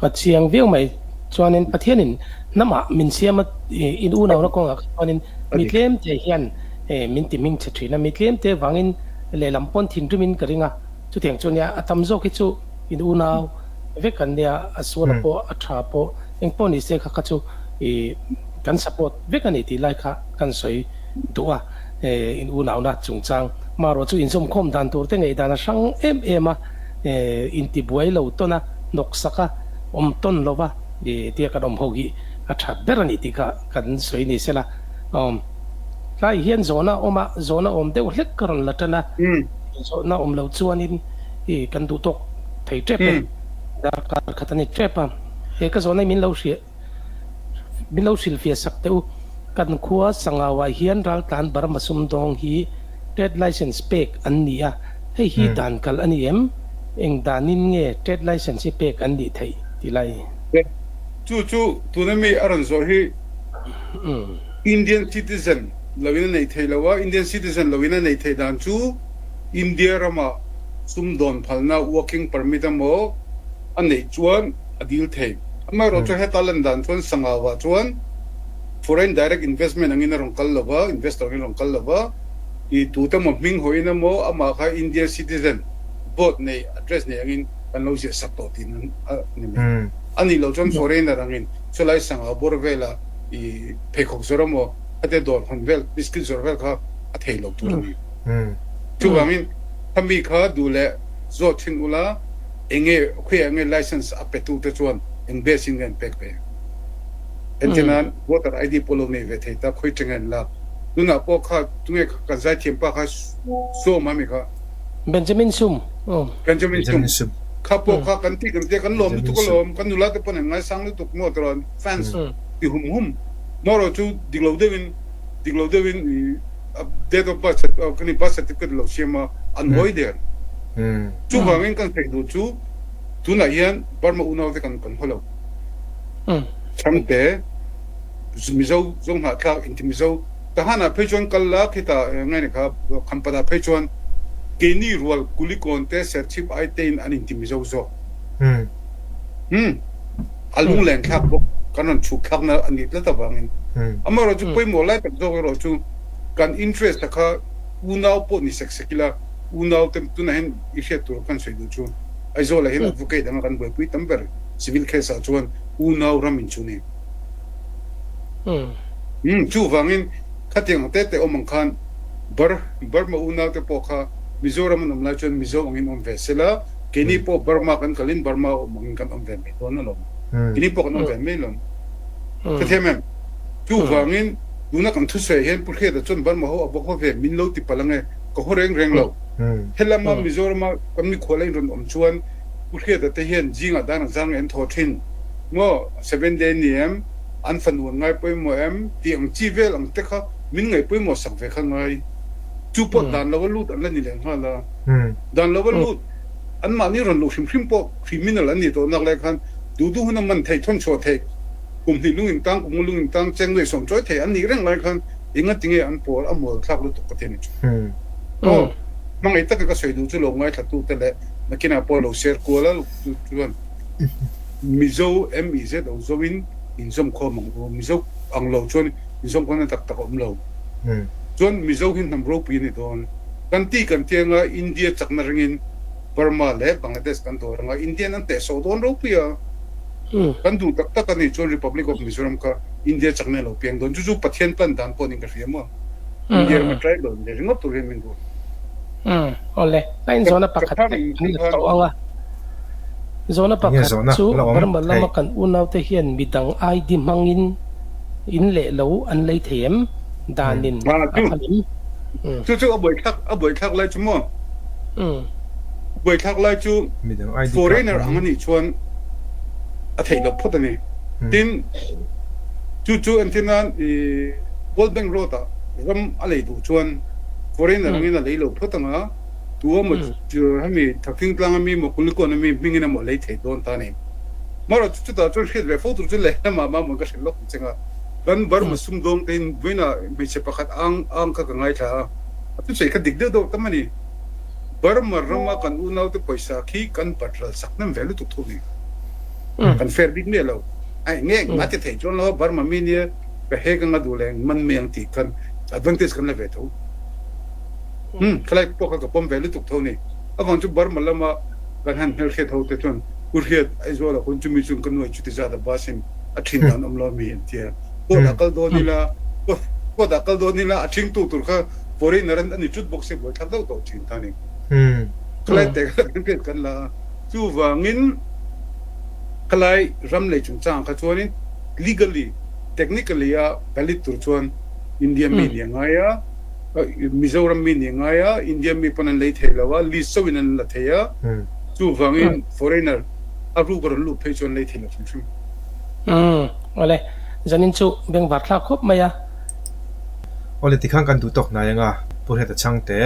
A chiang viau mai. Chuanin Pathianin hnamah min siam a in unauna kawngah kha chuanin mi tlem te hian min ti hming chhe thin a, mi tlem te vangin lehlam pawn thinrimin ka ring a, chutiang chu nia a tam zawk hi chu in unau vek an nia, a suala pawh a tha pawh engpawh ni se kha kha chu ih kan support vek a ni tih lai kha kan sawi duh a, in unauna chungchang marawh chu inzawmkhawm dan tur te ngaihdan a hrang em em a, intibuai lo tawn a, hnawksak a, awm tawn lo va tia kan awm ho hi a tha ber a ni tih kha kan sawi ni sela. Tlai hian zawhna a awm a, zawhna awm deuh hlek ka rawn la tan a, zawhna awm lo chuanin i kan duh tawk thei tep e, darkar khat a ni tep a, he ka zawhna hi min lo hria min lo hrilhfiah sak teh u, kan khua Sangauah hian raltlan Burma sumdawng hi trade license pek an ni a, hei hi dan kal a ni em? Eng danin nge trade license hi pek an nih theih ti lai? Chu chu tuna mi a rawn zawh hi. Indian citizen loin a nei thei lo a, Indian citizen loin a nei thei dan chu India rama sumdawn phalna working permit emaw a neih chuan a dil thei. Amaherawh chu heta lan dan chuan Sangauah chuan foreign direct investment angin a rawn kal lo va, investor angin a rawn kal lo va, i tute emaw hming hawiin emaw amah kha Indian citizen vote nei address nei angin kan lo ziah sak tawh tih a ni mai. A nih loh chuan foreigner angin chulai Sangau bawr vela i pheikhawk zawrh emaw khate dawr hawn vel biscuit zawrh vel kha a thei lo tur a ni. Chuvangin khami kha duh leh zawt thin ula enge khawiah enge license a pe tu te chuan eng base in nge an pek ve. Entirnan voter ID pawh lo nei ve thei ta khawi tenge an lak. Tunah pawh kha tunge kan zaithiam pa kha Sawm a mi kha. Benjamin Sum. Benjamin Sum. Kha pawh kha kan tih kan tia kan lawm lutuk alawm kan nula te pawn an ngaisang lutuk maw tirawn fans ti hum hum marawh chu dik lo deuhin dik lo deuhin i date of birth kan i birth certificate lo siam a an hawi der chuvangin kan sawi duh chu tunah hian Burma unau te kan kan haw lo chhangte Mizo zo hnahthlak inti Mizo Tahan ah phei chuan kal la khitah ngai ni kha Khampat ah phei chuan keini rual Kulikawn te Serchhip ai te in an inti Mizo zawk. Umm a lunglen thlak bawk kan rawn chhuk thlakna a nih tlat avangin amaherawh chu pawimawh lai tak zawk erawh chu kan interest a kha unau pawh ni sek sek ila unau te tunah hian i hriat tur kan sawi duh chu Aizawl ah hian advocate anga kan buaipui tam ber civil case ah chuan unau ram in chu ni. Umm chuvangin khatiang ang te te awm ang khan Burma unau te pawh kha Mizoram an awm lai chuan Mizo angin awm ve sela, keini pawh Burma kan kalin Burma awm angin kan awm ve mai dawn alawm. Keini pawh kan awm ve mai alawm. Hrethiam em? Chuvangin tuna kan thusawiah hian Pu Hriata chuan Burma ho a va haw ve min lo ti palh ange, ka haw reng reng lo. Helama Mizorama kan mikhual a inrawn awm chuan Pu Hriata te hian zingah dan ang zang nge an thaw thin maw, seven day ni em, an fanu an ngai pawimawh em tih ang chi vel ang te kha min ngaih pawimawh sak ve kha ngai. Chu pawh dan lova lut an la ni leh nghal a. Dan lova lut anmahni rawn luh hrim hrim pawh criminal an nih tawh nak lai khan duh duh hun a man theih, thawn chhuah theih, kum hnih lung intang, kum nga lung intang, cheng nuai sawm chawi theih an nih reng lai khan engati nge an pawl a mual thlak lutuk ka ti a ni chu. Aw, hmangaih takin ka sawi duh chu lo ngaithla te leh nakinah pawh lo share kual a chuan Mizo MEZ lo zo in inzawm khawm ang u. Mizo ang lo chuan inzawm khawmna tak tak a awm lo. Chuan Mizo hi hnam ropui a ni dawn. Kan ti kan ti anga India chakna ringin Burma leh Bangladesh kan dawr anga Indian an tehsawh dawn ropui a. Kan duh tak tak a nih chuan Republic of Mizoram kha India chakna a lo piang dawn. Chu chu Pathian plan dan pawh niin ka hria maw. India rama tribal ni ringawt tur hian min duh. Awle, a inzawhna pakhat te kan la tawh ang a. Zawhna pakhat chu Burma lama kan unaute hian midang ID hmangin in leh lo an lei thei em? Danin a phal em? Chu chu a buaithlak a buaithlak lai chu maw? Buaithlak lai chu foreigner ang a nih chuan a theih loh phawt a ni. Tin, chu chu entir nan i World Bank Road ah ram a lei duh chuan foreigner angin a lei lo phawt ang a. Tu emaw chu hemi Thakthing tlang ami emaw Kulikawn ami hmingin emaw lei thei dawn ta a ni. Marawh chu chutah chuan hriat ve fo tur chu lehlamah mah mawn ka hrilh lawk ang che nga. Kan Burma sumdawng te in vawiinah hmeichhe pakhat ang ang kha ka ngaithla a, a thusawi kha dik deuh deuh tam a ni. Burma rama kan unaute pawisa khi kan bat ral sak hnem ve lutuk thu a ni. Kan fair bik miah lo. A eng nge engmah ti thei chuan lo a Burma mi nia ka hek anga duh leh man mai ang tih khan advantage kan la ve tho. Umm, khalai pawh kha ka pawm ve lutuk tho ni. Avang chu Burma lama kan han hmelhriat ho te chuan Pu Hriat Aizawl ah khawn chumi chuan ka nuai chuti zat a bus in a thin dan awm lo ami an ti a. Court ah kal dawn ila, court ah kal dawn ila a thing tu tur kha foreigner an ani ṭut bawk se buaithlak deuh tawh thin ta ni. Khalai te kha kan hriat kan la a. Chuvangin khalai ram lei chungchangah kha chuanin legally, technically a valid tur chuan India mi nih a ngai a. Mizoram mi nih ngai a, India mi pawn an lei thei lo a, list chauhin an la thei a, chuvangin foreigner a ruk a rawn lut phei chu an lei thei lo hrim hrim. Umm, awle, zanin chu bengvar thlak khawp mai a. Awle, tikhan kan duh tawk hnai anga Pu Hriata Chhangte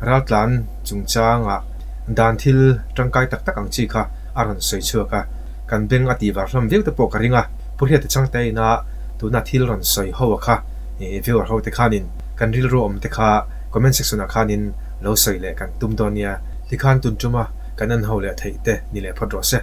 raltlan chungchangah dan thil tangkai tak tak ang chi kha a rawn sawi chhuak a, kan beng a tihvar hlawm viau te pawh ka ring a, Pu Hriata Chhangte ina tuna thil rawn sawi ho a kha viewer ho te khanin kan rilru awm te kha comment section ah khanin lo sawi leh kan tum dawn nia, tikhan tun tuma kan en ho leh theih te ni leh phawt rawh se.